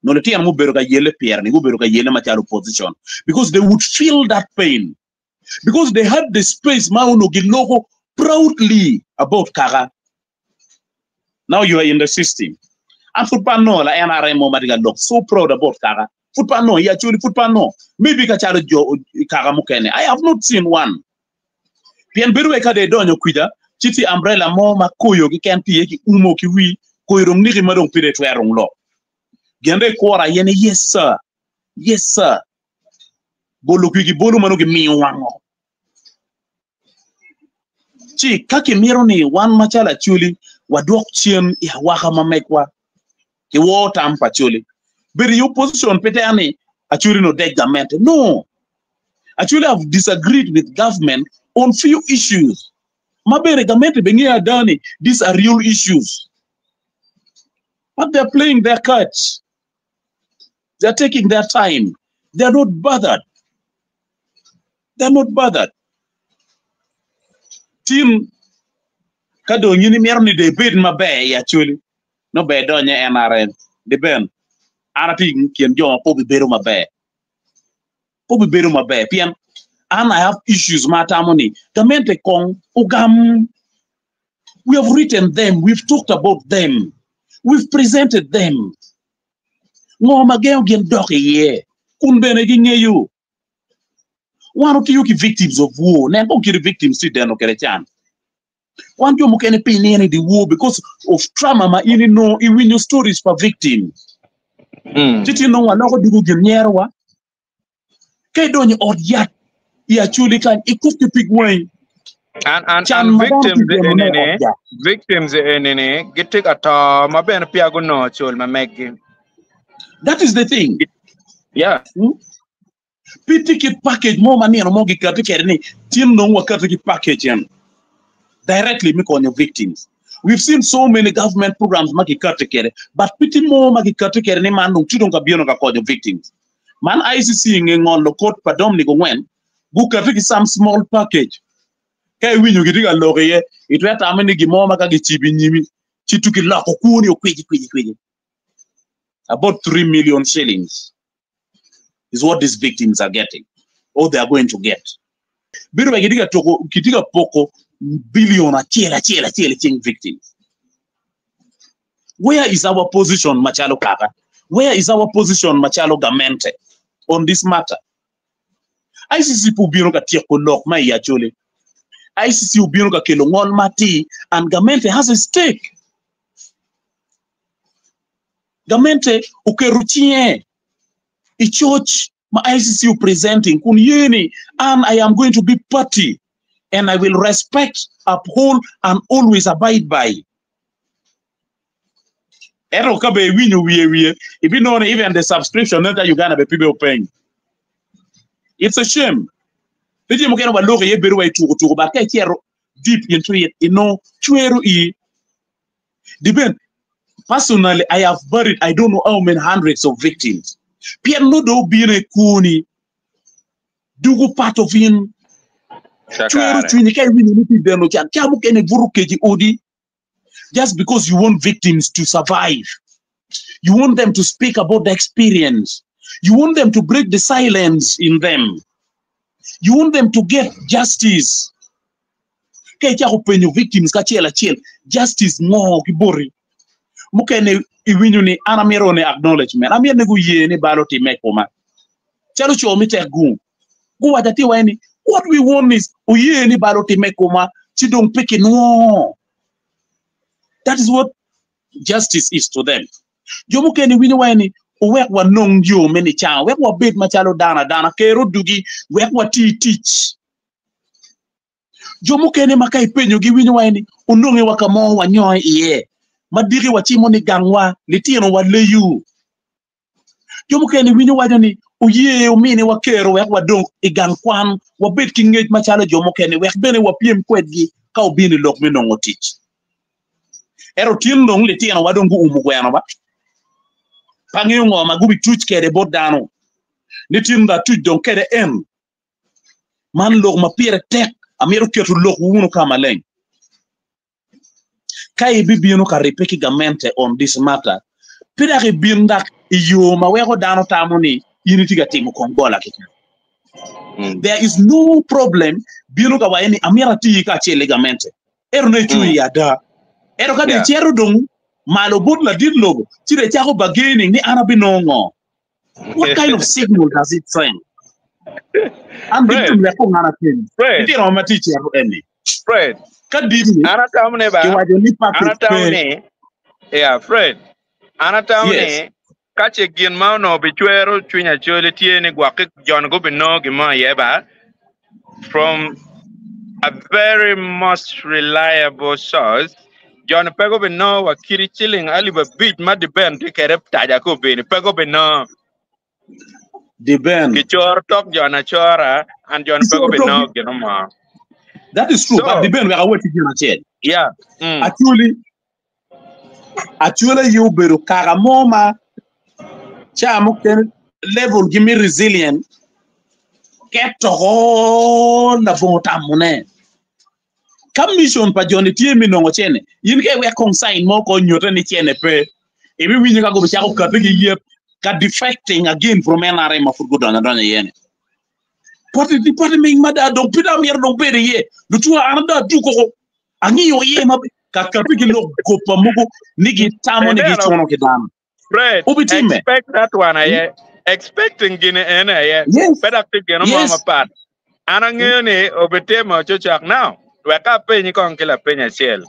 Nongo litino mubedo ka yelle pire ni gubedo ka yelle macalo opposition because they would feel that pain because they had the space ma onongo giloko proudly about kaka. Now you are in the system. An pud pe anongo la NRM mo ma tye ka lok so proud about kaka. Pud pe anongo i Acholi pud pe anongo. Maybe ka calo jo kaka mukene. I have not seen one. Pien bedo wai ka dong idonyo kwica ci tye umbrella mo ma koyo keken tye iye ki umo ki wi koyo dong niki ma dong pe dong itwero dong lok. Gin dong ikuro aye ni yes sir, yes sir. Bolo kwigi bolo ma nongo gimiyo wango. Ci ka kimito ni wan macalo Acholi wadwok cen i awaka ma megwa, kiwor tam pa Acholi. Bedo i opposition pe tere ni Acholi nongo dec gamente. No! Acholi have disagreed with government on few issues ma bene gamente bene ngeyo ada ni these are real issues. But they are playing their cards. They are taking their time. They are not bothered. They are not bothered. Tim ka dong in imito ni dong ibed maber i Acholi, nongo ber idonyo i NRM. Deben, an atye i kin jo ma pe obibedo maber. Pe obibedo maber pien an I have issues ma atamo ni gamente kong ogam. We have written them, we've talked about them, we've presented them. Ngo ma gengo gin dok iye kun bene gingeyo? Wan otiyo ki victims of war. Nen kong kit victims tye deno kwede can. Wan jo mukene pe inino i dyewor because of trauma ma in inongo iwinyo stories pa victims. Ci tye nongo waloko dugo gin nyerowa. Ka idonyo i ot yat i Acholi kany ikok ki pig wangi. An an Can an ma dano victims tye denone i enini ot yat. victims enini gitye ka to ma bene peya gunongo cul ma meggi. That is the thing. Yeah. Hmm? Pe tye kit package mo ma nino mo gikati kwede ni tin dong wakati ki package en directly me konyo victims. We've seen so many government programs ma gikati kwede but pe tye mo ma gikati kwede ni man dong tye dong ka bino ka konyo victims. Man ICC i nge ngolo kot pa Dominic Ongwen gukati ki some small package. Ka iwinyo gitye ka lok iye, itwero tamo ni gin mo ma ka gicibo i nyimi ci tuki loko kwoni okwici kwici kwici. About 3 million shillings is what these victims are getting or they are going to get. Bedo wek gitye ka tuko, gitye ka poko billion acel acel acel i cing victims. Where is our position macalo kaka? Where is our position macalo gamente on this matter? ICC pe obino ka tyeko lok ma i Acholi. ICC obino ka kelo ngol matir and gamente has a stake. Gamente oketo cinge i coc ma ICC o presenting kun ye ni an I am going to be party and I will respect, uphold and always abide by. Ento ka be iwinyo wiye wiye ibinongo ni even the subscription nen calo Uganda be pe openy. It's a shame. Pe jami mukene waloko iye bedo wa i tuko tuko but ka icito deep into it inongo cwero iyi. Depend. Personally, I have buried I don't know how many hundreds of victims. Pien nongo dong obino i kwoni, dugo part of in, cwero Kakare. cwinyi ka iwinyo ni tye deno can. Ca mukene ibuto kec i odi just because you want victims to survive. You want them to speak about the experience. You want them to break the silence in them. You want them to get justice. Ka icako penyo victims kacel acel, justice ngo ki boti? Mukene iwinyo ni an amito ni acknowledgement, amito ni guye ni bal otimme i koma. Calo co me tek gung, guwaco atir wa ni what we want is oye ni bal otimme i koma ci dong pe kinwo. That is what justice is to them. Jo mukene winyo wa ni owek wanong yo me nicango, wek wabed macalo dano adana, ker odugi, wek wati tic. Jo mukene ma ka ipenyogi winyo wa ni ononge wa ka mo wanyonge iye, ma diki wacimo ni gangwa, litinowa leyu. Jo mukene winyo waco ni oye ominiwa kero wek wadong i gang kwan, wabed ki ngec macalo jo mukene wek bene wapyem kwedgi ka obino i lok me nongo tic. Ento tin dong litinowa dong guumo gweno ba. Pe angeyo ngo ma gubituc kwede bot dano ni tin dong atuc dong kwede en. Man lok ma pire tek. Amito keto lok wunu ka maleng. Ka ibibino ka ribbe ki gamente on this matter, pe dok ibin dok i yo ma weko dano tamo ni in itye ka timo kong gola keken. There is no problem bino ka waco ni amito ati kacel ki gamente. Ento nongo icung i ada. Ento ka dong icito dong malo bot ladit lobo, ci dong icako bargaining ni an abinongo ngo. What kind of signal does it send? An Fred. gin wek kong an apenyi. Fred. Itino ma tye cito eni. Fred. Ka dini An atamo ni ba. kiwaco ni An package atamo pe. ni. Yeah, Fred. An atamo Yes. ni ka ce gin ma onongo bicwero cwiny Acholi tye ni gwok ki jon gubinongo gin mo iye ba from a very most reliable source Jon pe gubinongo wa kidi ciling alip abic ma Diben tye kwede taja ki obeni, pe gubinongo. Diben. Gicoro tok Jon acora, and Jon pe Gicoro tok gubinongo gin mo. That is true, So, but Diben wek awacci gin acel. Yeah. Actually, Acholi aye obedo kaka mo ma ca mukene level gi me resilient keto ko labongo tamone. Ka mission pa joni tye me nongo cene, in ka iwek kong sign mo ko nyute ni cene pe, ibiwinyo ka gubicako kati ki yet ka defecting again from NRM ma pud gudonyo adonya iye ni. Poti di poti ming mada dong pe dong myero dong bed iye. Lutua an ada aduko ko angiyo iye ma ka kati ki lok gopa mogo ni gitamo ni gicuno ki dano. Fred, Obitime. expect that one aye. Expecting gini ene aye. Yes. Pe dok tye gino mo Yes. mapat. An angeyo ni obitimo cocok now. Wek apenyi kong ki lapeny acel.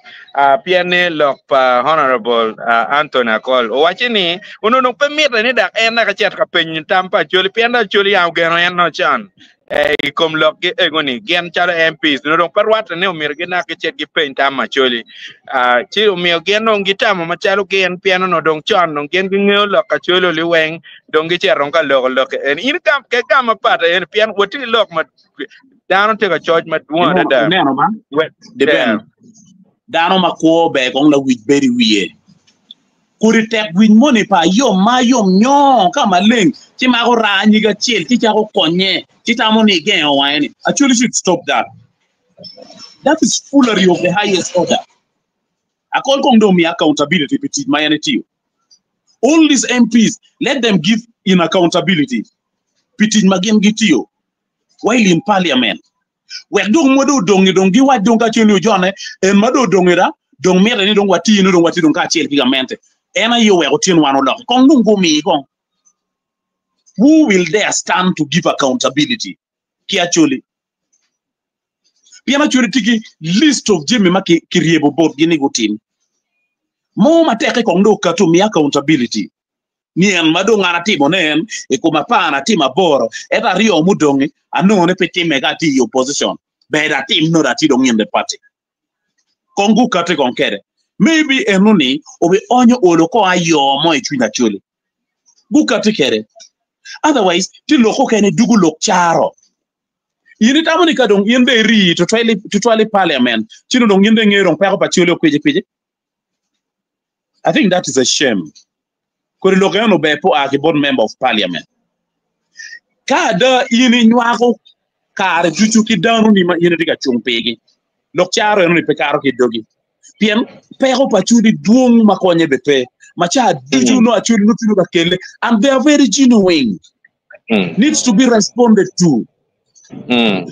Pien ni lok pa Honorable Anthony Akol owaci ni onongo pe mitte ni dok en dok ecit ka penyo tam pa Acholi pien dok Acholi yam ogeno en nongo con i kom lokgi ego-ni gin calo MPs onongo dong pe rwatte ni omyero ginak gicit gipeny tam Acholi. Ci omiyo gin dong gitamo macalo gin pien onongo dong con dong gin gingeyo lok Acholi liweng dong gicito dong ka loko lok eni. In igam ke gam mapat eni pien watye ki lok ma dano tye ka coc madwong adada. Ineno ba? Deben. Dano ma kwo ber kong lawic bedo i wiye. Kodi tek winy moni pa ayom ma ayom nyo ka maleng ci mako raa nyig acel ci cako konye ci tamo ni igengo wange ni. Actually should stop that. That is foolery of the highest order. Akol kong dong omiya accountability pi tic ma en etiyo. All these MPs, let them give in accountability pi tic ma gin gitiyo while in parliament. Wek dong ma dong odongi dong giwac dong kacel ni ojone en ma dong odongi da dong mitte ni dong wati ni dong wati dong kacel ki gamente. En aye oweko tyen wan oloki. Kong dong gumi kong. Who will dare stand to give accountability ki Acholi? Pien Acholi tye ki list of jami ma kiryebo botgi ni gutim. Mo ma tekke kong dong okato omiya accountability. Ni en ma dong an atimo ne en i kom apar atimo aboro ento aryo mudongi anongo ni pe timme ka atye i opposition ber dong atim nongo dong atye dong in the party. Kong gukati kong kede. Maybe eno ni obi onyo olo ko ayo mo i cwiny Acholi. Gukati kede. Otherwise ti lok okene dugu lok caro. In itamo ni ka dong in dong iri tutwal i parliament ci dong in dong ingeyo dong peko pa Acholi okwici kwici? I think that is a shame. Kodi lok eno ber pe oa ki bot member of parliament. Ka ada in inywako kare ducu ki dano ni ma in itye ka cung pigi, lok caro eno ni pe kato ki dogi. Pien peko pa Acholi dwong ma konye be pe. Ma ca ducu nongo Acholi nongo tye ka kelle and they are very genuine. Needs to be responded to.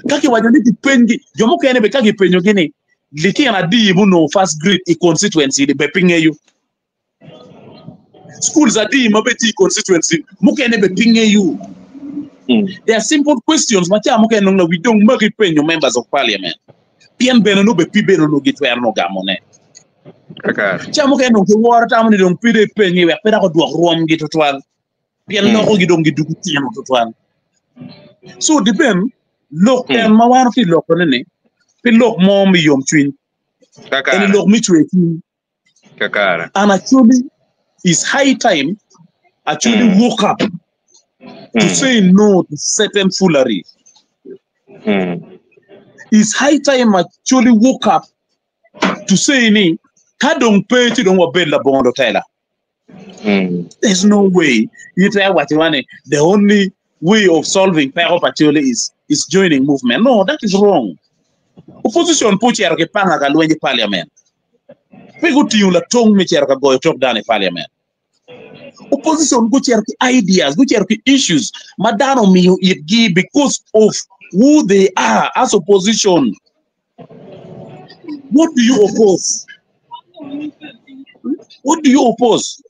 Ka kiwaco ni kipenygi, jo mukene be ka kipenyogi ni litino adi munongo first grade i constituency ni be pe ngeyo. Schools adi ma be tye i constituency mukene be pe ngeyo. They are simple questions ma ca mukene nongo lawic dong maki penyo members of parliament pien bene nongo be pe bene onongo gitwero nongo gamone. Ca mukene dong kiworo tamo ni dong pe dong ipenyi wek pe dok odwok rwomgi tutwal. Pien lokogi dong gidugo tino tutwal. So depend lok en ma wan watye lokone ni pe lok mo me yomcwiny. Eni lok me cwer cwiny. And actually it's high time actually woke up to say no to certain foolery. It's high time actually woke up to say ni ka dong pe ci dong wabed labongo lutela. There's no way. Itwero waco wa ni the only way of solving peko pa Acholi is joining movement. No, that is wrong. Opposition pe ocito ki panga ka lweny i parliament. Pe gutingo latong me cito ka goyo tok dano i parliament. Opposition gucito ki ideas, gucito ki issues ma dano omiyo itgi because of who they are as opposition. What do you oppose? What do you oppose?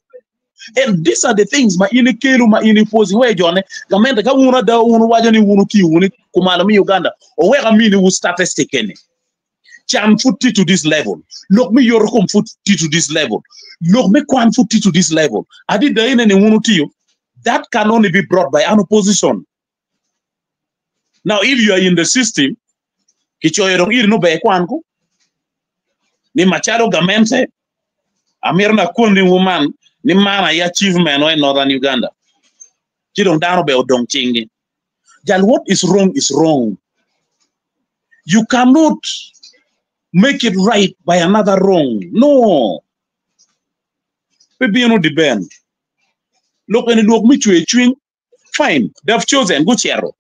And these are the things ma in ikelo ma in opposing where jone gamente ka wun ada wun waco ni wun otiyo wun kumalo mi Uganda owek amini wu statistic eni can pud tye to this level lok me yoto kom pud tye to this level lok me kwan pud tye to this level adida ine ni wun otiyo that can only be brought by an opposition now if you are in the system kicoyo dong iri no ber kwan ku ni macalo gamente amito ni akonni wu man ni man aye achievement wa i Northern Uganda ci dong dano ber odong cinggi jal what is wrong is wrong you cannot make it right by another wrong no pe bino di ben lok eni lwok me cwer cwiny Fine, they have chosen, gucito.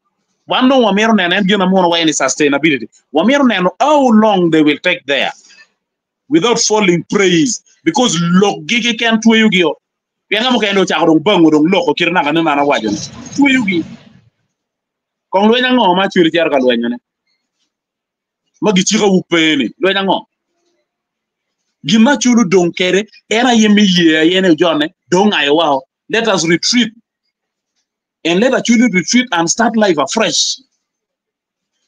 Wan dong wamito neno en gin amono waye ni sustainability. Wamito neno how long they will take there without falling praise because lokgi keken tweyogi o. Pien ka mukene dong ocako dong bango dong loko kite naka ni an awaco ni tweyogi. Kong lweny ango ma acwali cito ka lwenyone? Ma gicikawu pe ni lweny ango? Gin ma acwali odong kede en aye me ye aye ni ojone dong ayo wao. Let us retreat and let Acholi retreat and start life afresh.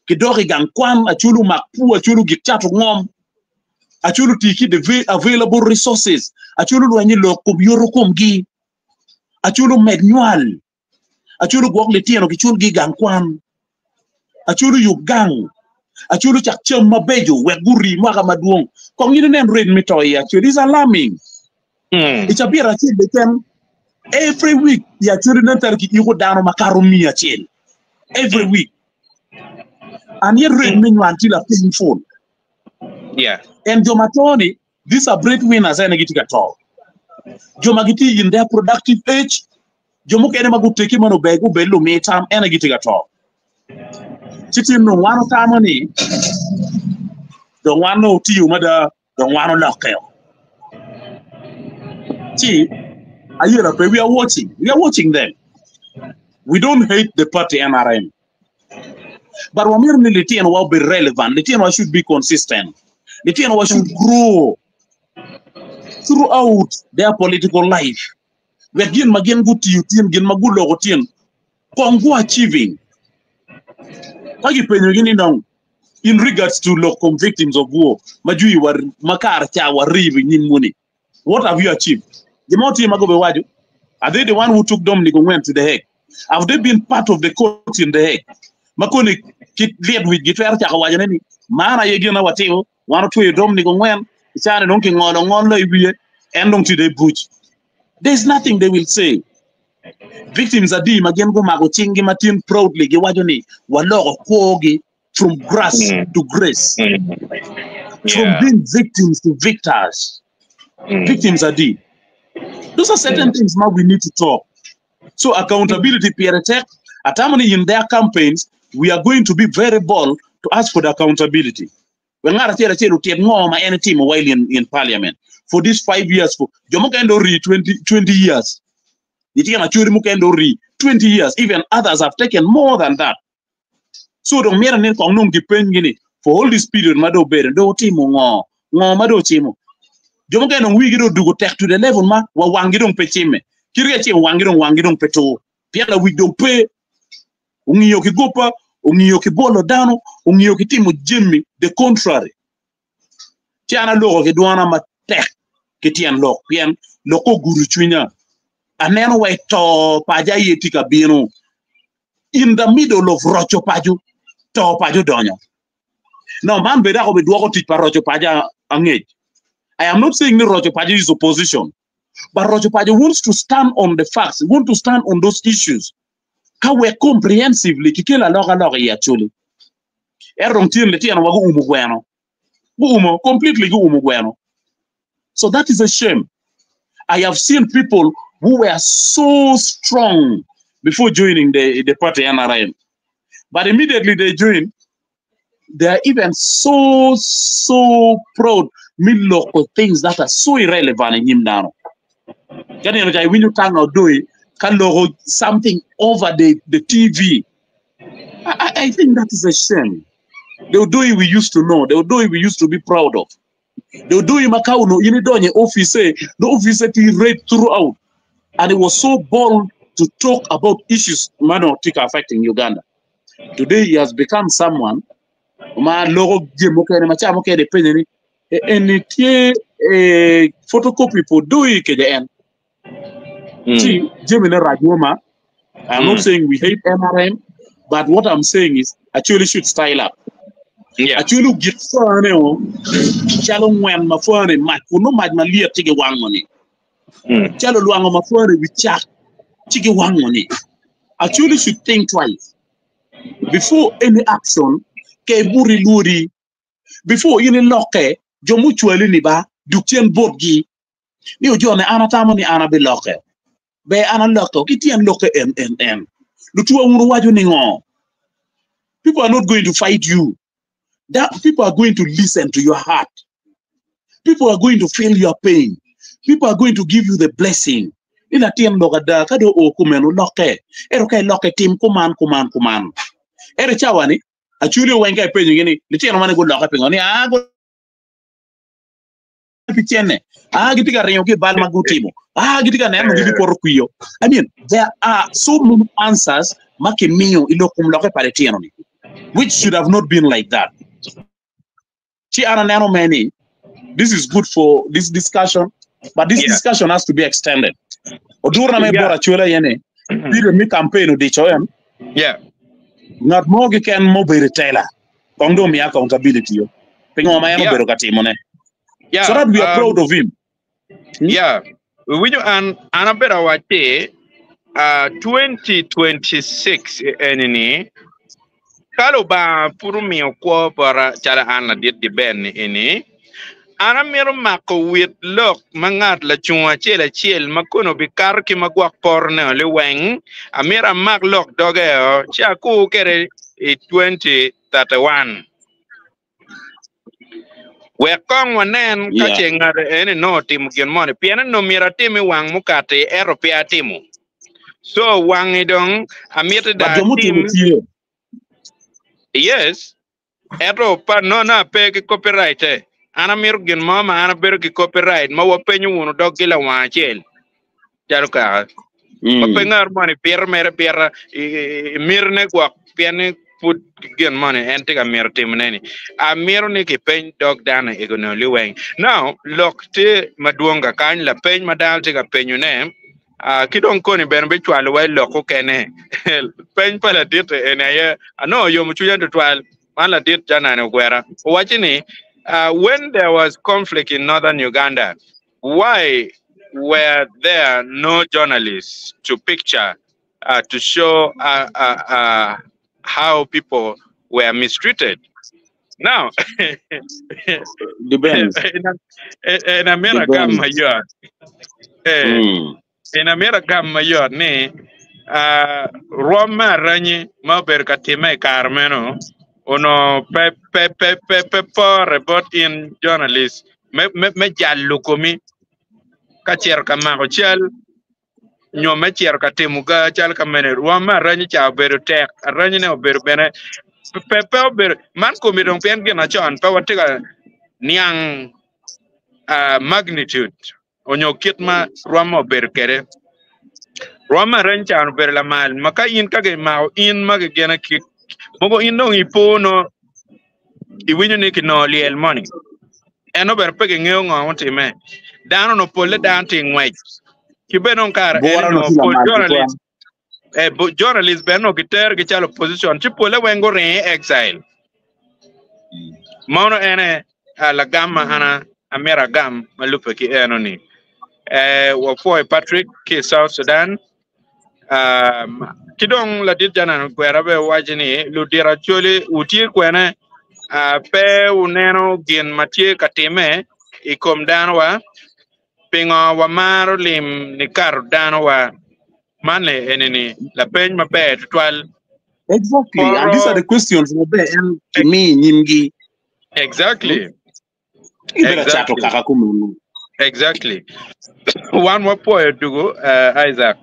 Kidok i gang kwan, Acholi omak pur, Acholi ogik cato ngom, Acholi oti ki the available resources, Acholi olweny i lok kom yoto komgi, Acholi omed nywal, Acholi ogwok litino kiculgi i gang kwan, Acholi oyub gang, Acholi ocak cam mabeco wek guri mwaka madwong. Kong in inen rate me to i Acholi is alarming. I cabit acel keken, every week i Acholi nen calo kiyiko dano makato miya acel every week. And yet rate me nywal tye lapiny full. Yeah. And jo ma to ni, these are breadwinners ene gitye ka to. Jo ma gitye in their productive age, jo mukene ma guteki man ober gubed lumi tam ene gitye ka to. Ci tin dong wan otamo ni dong wan dong otiyo mada dong wan olokke. Ci ayela pe we are watching we are watching them. We don't hate the party NRM. But wamito ni litinowa obed relevant, litinowa should be consistent. Litinowa should grow throughout their political life. Wek gin ma gin gutiyo tin, gin ma guloko tin, kong gu achieving. Ka gipenyogi ni dong in regards to lok kom victims of war ma jwi wa ma kare ca waribo i nyimwu ni, what have you achieved? Gin mo tye ma gubiwaco? Are they the one who took Dominic Ongwen to The Hague? Have they been part of the court in The Hague? Ma koni ki lyet wic gitwero cako wacone ni man aye gin ma watimo, wan otweyo Dominic Ongwen, i caa-ni dong kingolo ngolo i wiye, en dong tye dong i buc. There is nothing they will say. Victims adi ma gin gumako cinggi ma tin proudly giwaco ni waloko kwogi from grass to grace, from Yeah. being victims to victors. Victims adi? Those are certain things ma we need to talk. So accountability pire tek. Atamo ni in their campaigns, we are going to be very bold to ask for the accountability. Wek ngat acel acel otit ngo ma en etimo while in, in parliament for these 5 years. For jo mukene dong ori 20 years. Litino acholi mukene dong ori 20 years. Even others have taken more than that. So dong myero ni kong nong gipenjgi ni for all this period ma dong obedo dong otimo ngo ngo ma dong ocimo. Jo mukene dong wigi dong odugo tek to the level ma wa wanggi dong pe cimme. Kit ka icimo wanggi dong wanggi dong pe tur. Pien lawic dong pe ongiyo ki gopa, ongiyo ki bolo dano, ongiyo ki timo jami the contrary. Ci an aloko ki dwona matek ki tyen lok pien lok ogudo cwinya. Aneno wa i to paco aye tye ka bino. In the middle of roco paco, to paco odonyo. No, man bene dok obidwoko tic pa roco paco angec. I am not saying ni roco paco is opposition, but roco paco wants to stand on the facts, want to stand on those issues. Ka wek comprehensively kikelo alokaloka i Acholi. Ento dong tyen litino wa guumo gweno. Guumo, completely guumo gweno. So that is a shame. I have seen people who were so strong before joining the party NRM. But immediately they joined, They are even so so proud me loko things that are so irrelevant i nyim dano. Ka nino ca iwinyo Tanga Odoi ka loko something over the the TV. I, I, I think that is a shame. The Odoi we used to know, the Odoi we used to be proud of. The Odoi ma ka ono in idonyo i office, the office ti read throughout. And he was so bold to talk about issues ma onongo tye ka affecting Uganda. Today he has become someone ma loko jami mukene ma ca mukene ipenye ni "E- eni tye eh, photocopy pa Odoi kede en. Ci jamine rac woma. I'm not saying we hate NRM, but what I'm saying is Acholi should style up. Acholi ogik fane o calo ngwen ma fane mac kun nongo mac malyet ci giwango ni. Calo lwango ma fane wi cak ci giwango ni. Acholi should think twice before any action ke ibuto ilwodi before in ilokke jo mucwali ni ba duk cen botgi ni ojone an atamo ni an abilokke ber an alokke ki tyen lokke en en en lutwa wun wuwaco ni ngo people are not going to fight you that people are going to listen to your heart people are going to feel your pain people are going to give you the blessing ni latin lok ada ka dong oo kumeno lokke ento ka ilokke tim kuman kuman kuman ento cawa ni acholi weng ka ipenyo gi ni litino mani gulokke pingo ni aa pi cene ah gitye ka ringo ki i bal ma gutimo ah gitye ka neno gibipoto kwiyo I mean there are so many answers ma kimiyo i lok kom lokke pa litino ni which should have not been like that ci an aneno me ni this is good for this discussion but this discussion has to be extended odurna me bot acwela aye ni period me campaign odico en ngat mo keken ma obedo i tela kong dong omiya accountability yo pingo ma en obedo ka timone so that we are proud of him. Yeah, iwinjo an an abedo awacci uh, 2026 eni-ni ka Lubanga pud omiyo kwo bota calo an ladit di Ben eni, an amito mako wit lok ma ngat lacung acel acel ma kono bikato ki ma gwok porone o liweng, amito amak lok doge o ci akur kwede i 2031. Wek kong wanen ka ce ngat eni nongo otimo gin moni, pien onongo myero atim i wang mukati, ento pe atimo. So wangi dong amiti But dong jo mutimo atim. tye. Yes, ento pa nongo ape ki copyright-te. An amito gin mo ma an abedo ki copyright ma wapenyo wunu doggi lawang acel calo kaka. Ma pe ngat moni pito mere pita i mitine gwok pien ni pud gin moni en tye ka mito timone ni. Amito ni kipeny dog dano ego nio liweng. Now, lok tye madwong kakany, lapeny ma dano tye ka penyone, ah, ki dong koni bene bicwalowa i lok okene. Peny pa ladit eni aye anongo oyomo cwinya tutwal. Man ladit Janani Ogwera owacci ni, ah, when there was conflict in northern Uganda, Why were there no journalists to picture uh, to show uh, uh, uh, how people were mistreated? Now, Depends. in America, Depends. mayot, eh, in America, mayot ni uh, rwom me aranyi ma obedo ka timme i kare meno onongo pe pe pe pe pe pore bot in journalist me, me, me jalo komi ka cito ka mako cal nyo me cito ka timo ga cal ka mene. Rwom me aranyi ca obedo tek, aranyine obedo bene pe, pe obedo man komi dong pien gin acon pe watye ka niang uh, magnitude onyo kit ma rwom obedo kwede. Rwom me aranyi ca obedo lamal ma ka in ka gimako in ma gigene ki mogo in dong ipo no iwinyo ni kinongo lyel moni en obedo pe gingeyo ngo mutime dano no polle dano tye ngwec ki bene dong kare en Bwora no onongo tye pol lamal journalist tutwal. eh, journalist bene onongo gitero gi calo opposition ci polle weng guringo i exile mono ene ah, lagam ma an amyero agam ma lubbe ki eno ni eh, wapwoyo Patrick ki i South Sudan Ki dong ladit Janan Okwera bene owaco ni, Ludito Acholi, wutye kwene? Pe wuneno gin ma tye ka timme i kom danowa? Pingo wamaro lim nikato danowa? Man eni-ni lapeny maber tutwal. Exactly. And these are Poro the questions ma be en kimi nyimgi. exactly. Ibeda chato Exactly. kaka kumunu. Exactly. Wan wapuoyo dugu Isaac.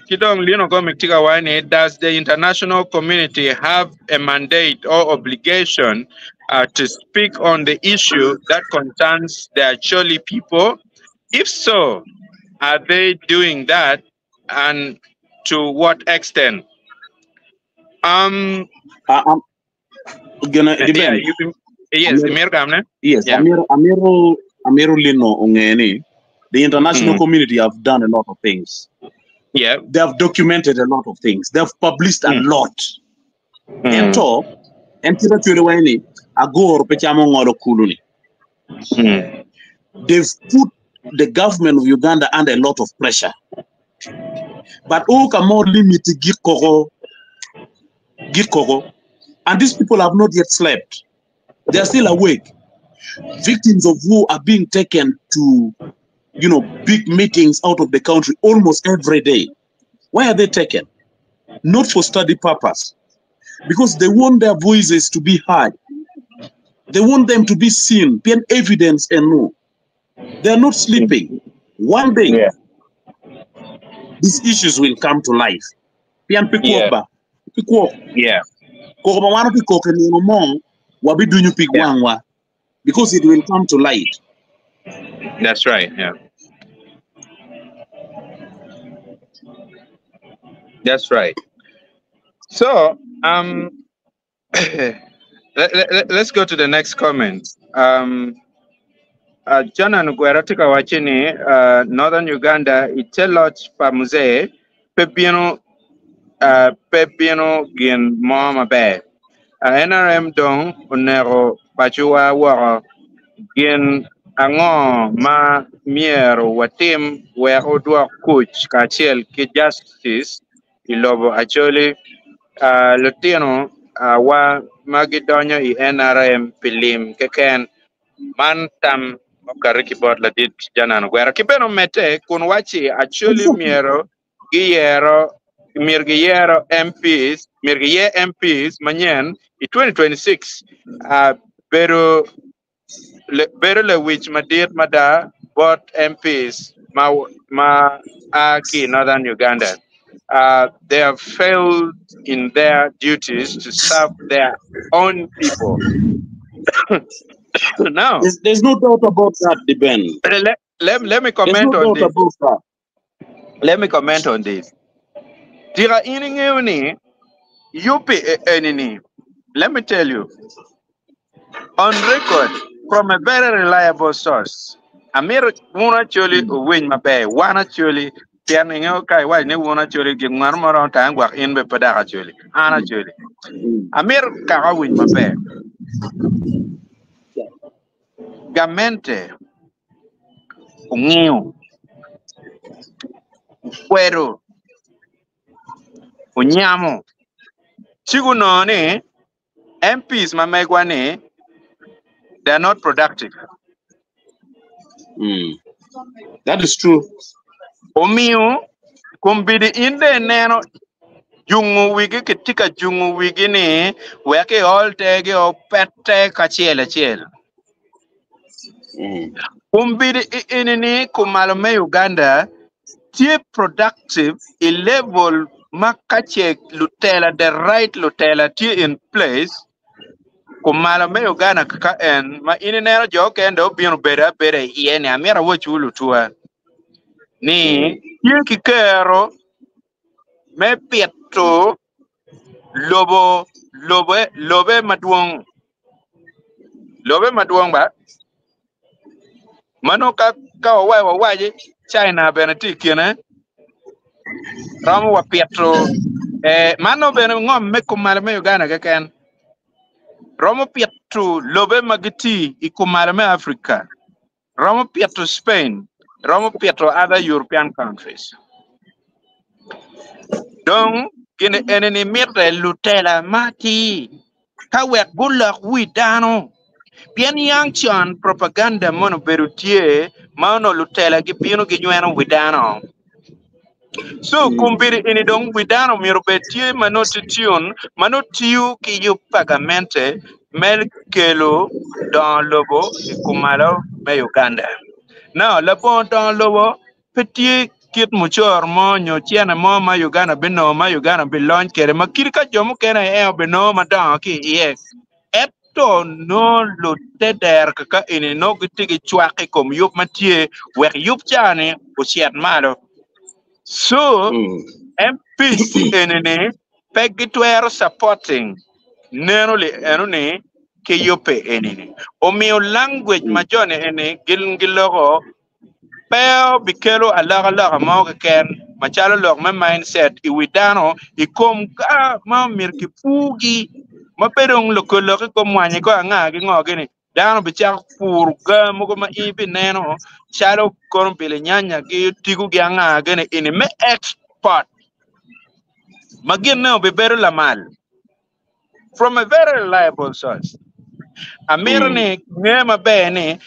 Ki dong Lino Gomic tye ka waco ni, does the international community have a mandate or obligation to speak on the issue that concerns the Acholi people? If so, are they doing that and to what extent? I'm gonna Yeah, depend. yes, Amir, Amir Gamne. yes, Yeah. Amir, Amiro, Amiro Lino Ongeni, the international community have done a lot of things. Yeah. They have documented a lot of things. They have published a lot. Ento, entira chwele waini, agor pechamo ngolo kuluni. They've put the government of Uganda under a lot of pressure. But all can more limit gikoko, gikoko. And these people have not yet slept. They are still awake. Victims of war are being taken to, you know, big meetings out of the country almost every day. Why are they taken? Not for study purpose. Because they want their voices to be heard. They want them to be seen, be an evidence and no. They are not sleeping. One day, these issues will come to life. Pian Yeah. pikuok ba. Pikuok. Yeah. Koko ma wano pikok e nino mo, wabi dunyu pig Yeah. wangwa. Because it will come to light. That's right. Yeah. That's right. So, let's go to the next comment. John Anuguera tika wachini, Northern Uganda, itelot pa mzee, pebino, pebino gin mo maber. NRM dong onego pachuwa woko gin ango ma myero watim wek odwok kuc kacel ki justice i lobo Acholi. Lutino wa ma gidonyo i NRM pi lim keken man tam okati ki bot ladit Janan Ogwero. Ki bene omedde kun waci Acholi Exactly. myero giyero myero giyero MPs myero giyer MPs manyen i 2026 bedo le, bedo lewic madit mada bot MPs ma ma a ki Northern Uganda. They have failed in their duties to serve their own people. Now, There's no doubt about that, Ben. let me There's comment no on doubt this. about that. Let me comment on this. Tira ini ngeni yupi enini. Let me tell you, on record from a very reliable source. Amir wun actually winy maber, wan actually pien ingeo ka iwaco ni wun actually gin ngat mo romo tang gwak in be pe dok actually, an actually. Amir kaka winy maber. Gamente ongio, okwedo, onyamo. Ci gunongo ni MPs ma megwa ni they are not productive. That is true. Omiyo kombeddi in dong ineno jungo wigi kitye ka jungo wigi ni wek iol tegi opette kacel acel. Kombeddi eni ni kumalo me Uganda tye productive i level ma ka ce lutela the right lutela tye in place kumalo me Uganda kaka en ma in ineno jo okene dong obino bedo abeda iye ni amyero awacwu lutua ni tye ki kero me pito lobo lobe lobe madwong lobe madwong ba mano ka ka wawaco wawaci China bene tye i kine romo wa pito mano bene ngom me kumalo me Uganda keken romo pito lobe ma gitye i kumalo me Africa romo pito Spain romo pito other European countries dong gin eni ni mitte lutela ma atir ka wek gulok wi dano pien yang con propaganda mono obedo tye ma onongo lutela gibino ginyweno wi dano. So kombeddi eni dong wi dano myero obed tye ma nongo tye tune ma nongo tiyo ki yub pa gamente me kelo dongo lobo i kumalo me Uganda. Now labongo dongo lobo pe tye kit mucoro mo nyo cene mo ma Uganda binongo ma Uganda bilony kwede ma kadi ka jo mukene aye obinongo madongo ki iye. Ento nongo lutedero kaka eni nongo gitye ki cwak i kom yub ma tye wek yub ca-ni ocit malo. So MPs eni-ni pe gitwero supporting neno li eno-ni ki yubbe eni-ni. Omiyo language ma joni eni gin giloko pe obikelo alokaloka mo keken macalo lok me mindset i wi dano i kom ga ma omyero kipurgi ma pe dong loko lok i kom mwanyi ko anga ki ngo gini dano bicako puro ga mogo ma in ibineno calo kono bilinyanya ki otigo gi anga gini ini me export ma ginne obibedo lamal from a very reliable source. Amito ni nge maber ni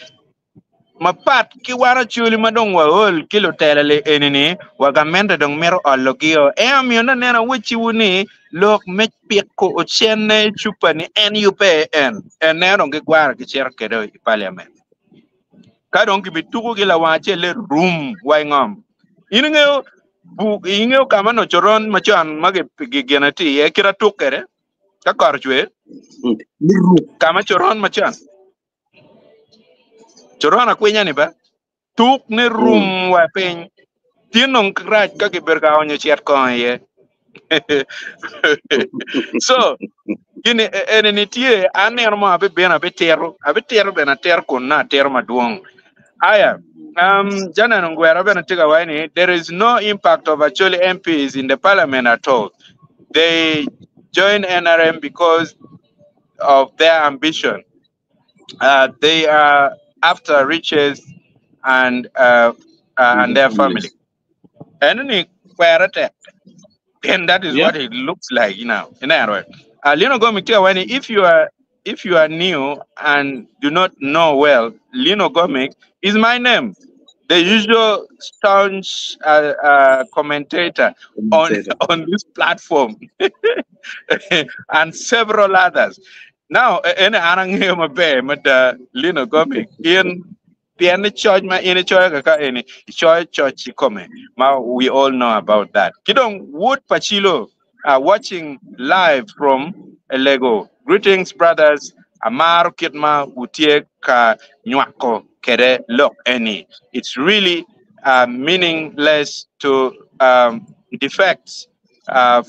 Mapat ki wan Acholi ma dong waol ki lutela li eni-ni, wa gamente dong mito ologi-o. En omiyo naneno awecciwu ni lok me piko ocenne i cupa-ni en yubbe en. En neno dong gigwaro gicito kwede i paliament. Ka dong gibituko-gi lawang acel-le rum wa i ngom. In ingeyo bu, ingeyo ka ma nongo coron macon ma gigine tye iye kit atuk kwede ka kot ocwer? Ka ma coron macon. Coron akwinya ni ba tuk ne rum wa piny tin dong rac ka gibedo ka onyo cet kongo iye. So gini eni ni tye an nino mo abibino abitito abitito bene atito kun nongo atito madwong. Aya um, Janan Ongwera bene tye ka waco ni there is no impact of Acholi MPs in the parliament at all. They join NRM because of their ambition. They are after riches and uh, and their family. And ni kwere tek. And that is what it looks like now. In anyway. Lino Gomic tye wani if you are new and do not know well, Lino Gomic is my name. The usual staunch commentator on this platform and several others. Now, en an angeyo maber mada Lino Gomic in pien ni coc ma in icoyo kaka eni icoyo coc kikome ma we all know about that. Ki dong Wood Pacilo watching live from Elego. Greetings brothers, amaro kit ma wutye ka nywako kede lok eni. It's really meaningless to defect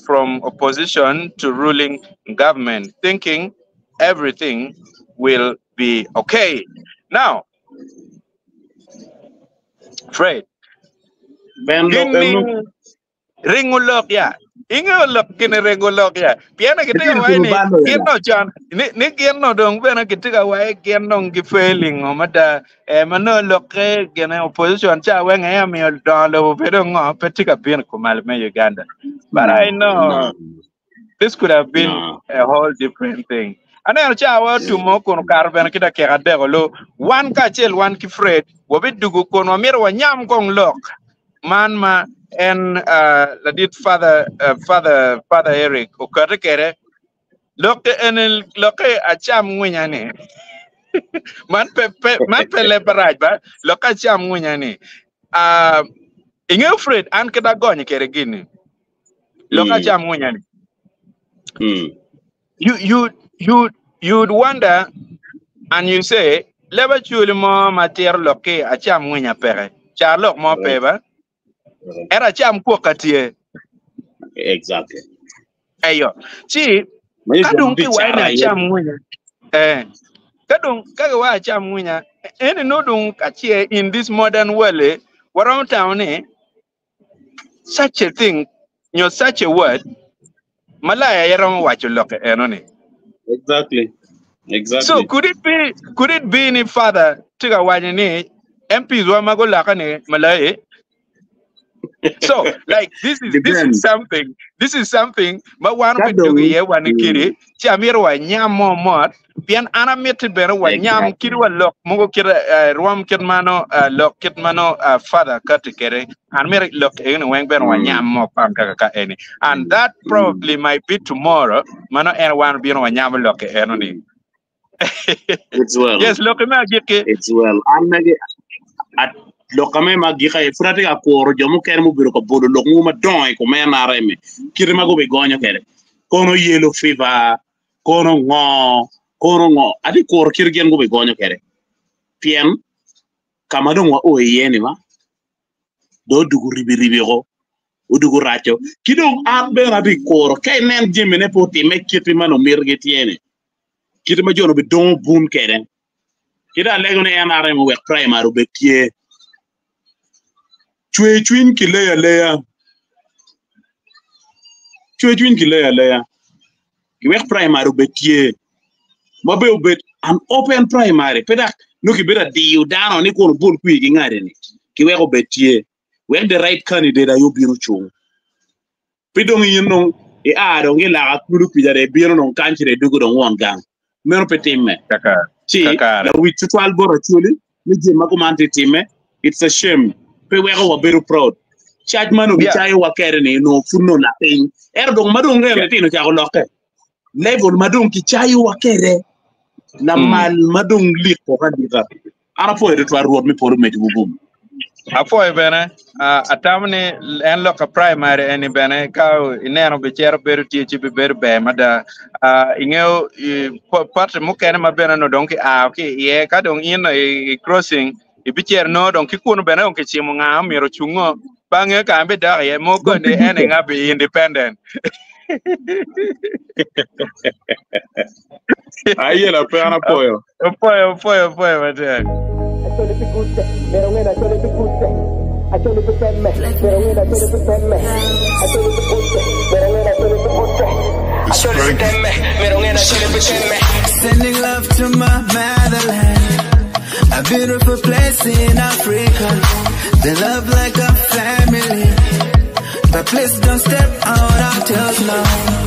from opposition to ruling government thinking everything will be okay. Now, Fred, Ben lok gin ni eno. ringo lok ya. Ingeyo lok gini ringo lok ya. Pien gitye ka Itino waco timo ni bal gin oya. no con ni, ni gin no dong bene gitye ka waco gin dong gifailing o mada eh, ma nongo lokke gine opposition ca weng aye omiyo dongo lobo bedo ngo pe tye ka bino kumalo me Uganda. But I know No, this could have been no. a whole different thing. Aneno ca wa otumo kun okato bene ki dakika adek olu. Wan kacel wan ki Fred wabidugo kun wamito wanyam kong lok man ma en uh, ladit Father, uh, Father, Father Eric okate kede. Lokke en lokke acam ngwinya ni. Man pe, pe, man pe leb marac ba lokke acam ngwinya ni. Uh, ingeo Fred an kit agonyo kede gini. Lok acam ngwinya ni. You, you, you, you'd wonder and you say, leba culi mo ma tiro lok ki acam ngwinya peke. Car lok mo pe ba? Era acam kwok ka tye. Exactly. Eyo. Ci, Ma ka dong dong ki waco ni bicara aye. acam ngwinya. Eh. Ka dong ka ki waco acam ngwinya, eni no dong ka ce in this modern world, eh, waromo tamo ni such a thing nyo such a word malaya aye romo waco lokke eno ni. Exactly. So Exactly. could it be ni father tye ka waco ni MPs wa ma gulaka ni malaya? So like this is this is Depends. something this is something ma wan Ka obi dwogo dong iye wan mm, kidi ci amito wanyam mo mot pien an amiti bene wanyam kidi exactly. wa lok mogo kit rwom kit mano lok kit mano father kati kede an mito lok eni weng bene wanyam Mm, mo kwan kaka ka eni and mm, that mm, probably might be tomorrow mano en wan bino wanyamo lok eno ni mm. It's well. Yes lok me agikki It's well. An mege at lok ame ma gika e pud atye ka kuro jo mukene mubedo ka bolo lok mogo madongo i kom NRM kite ma gubigonyo kwede kono yellow fever kono ngo kono ngo atye kuro kite gin gubigonyo kwede pien ka ma dong wao iye ni ma dong odugo ribiribi oko odugo raco ki dong an bene atye kuro ka inen jamine pe otimme kite ma nongo mitigi tye ni kite ma jo-ni obidongo bun kwede Ki dong alego ni NRM owek primary obed tye. Cwer cwiny ki leyo aleya. Cwer cwiny ki leyo aleya. Giwek primary obed tye. Ma be obed an open primary. Pe dok nongo kibedo adiyo dano ni kun obol kwir ki ngade ni. Kiwek obed tye. Wek the right candidate aye obin ocung. Pi dong in dong ia dong ki laka kulu kwica dong ibino dong kany ci dong idwogo dong won gang. Meno pe timme. Kakare. Ci Kakare. lawic tutwal bot Acholi ni jami ma kuman tye timme, it's a shame. Pe weko wabedo proud. Cac ma nongo Yeah. gicayowa kede ni onongo pud nongo lapiny. Ento dong ma dong en Yeah. litino ocako lokke, level ma dong kicayowa kede lamal ma dong lik koko alika. An apwoyo tutwal Rwot me polo omeddiwu gum. Apwoyo bene, atamo ni en lok ka primary eni bene ka ineno bicero bedo tye ci bibedo ber mada. Ingeyo party mukene ma bene no dong ki a ki iye ka dong in i crossing ibicero no dong ki kunu bene dong kicimo nga omyero ocungo bange ka en bidok iye moko Dong ni pe en jukke. nga bi independent. Ayela pe an apwoyo. Opwoyo, opwoyo, opwoyo matek. Acholi pi kutte, myero onge ni acholi pi kutte. Acholi pi temme, myero onge ni acholi pi temme. Acholi pi kutte, myero onge ni acholi pi kutte. Acholi pi temme, myero onge ni acholi pi temme. Sending love to my motherland, a beautiful place in Africa. They love like a family, but please don't step out of toes now.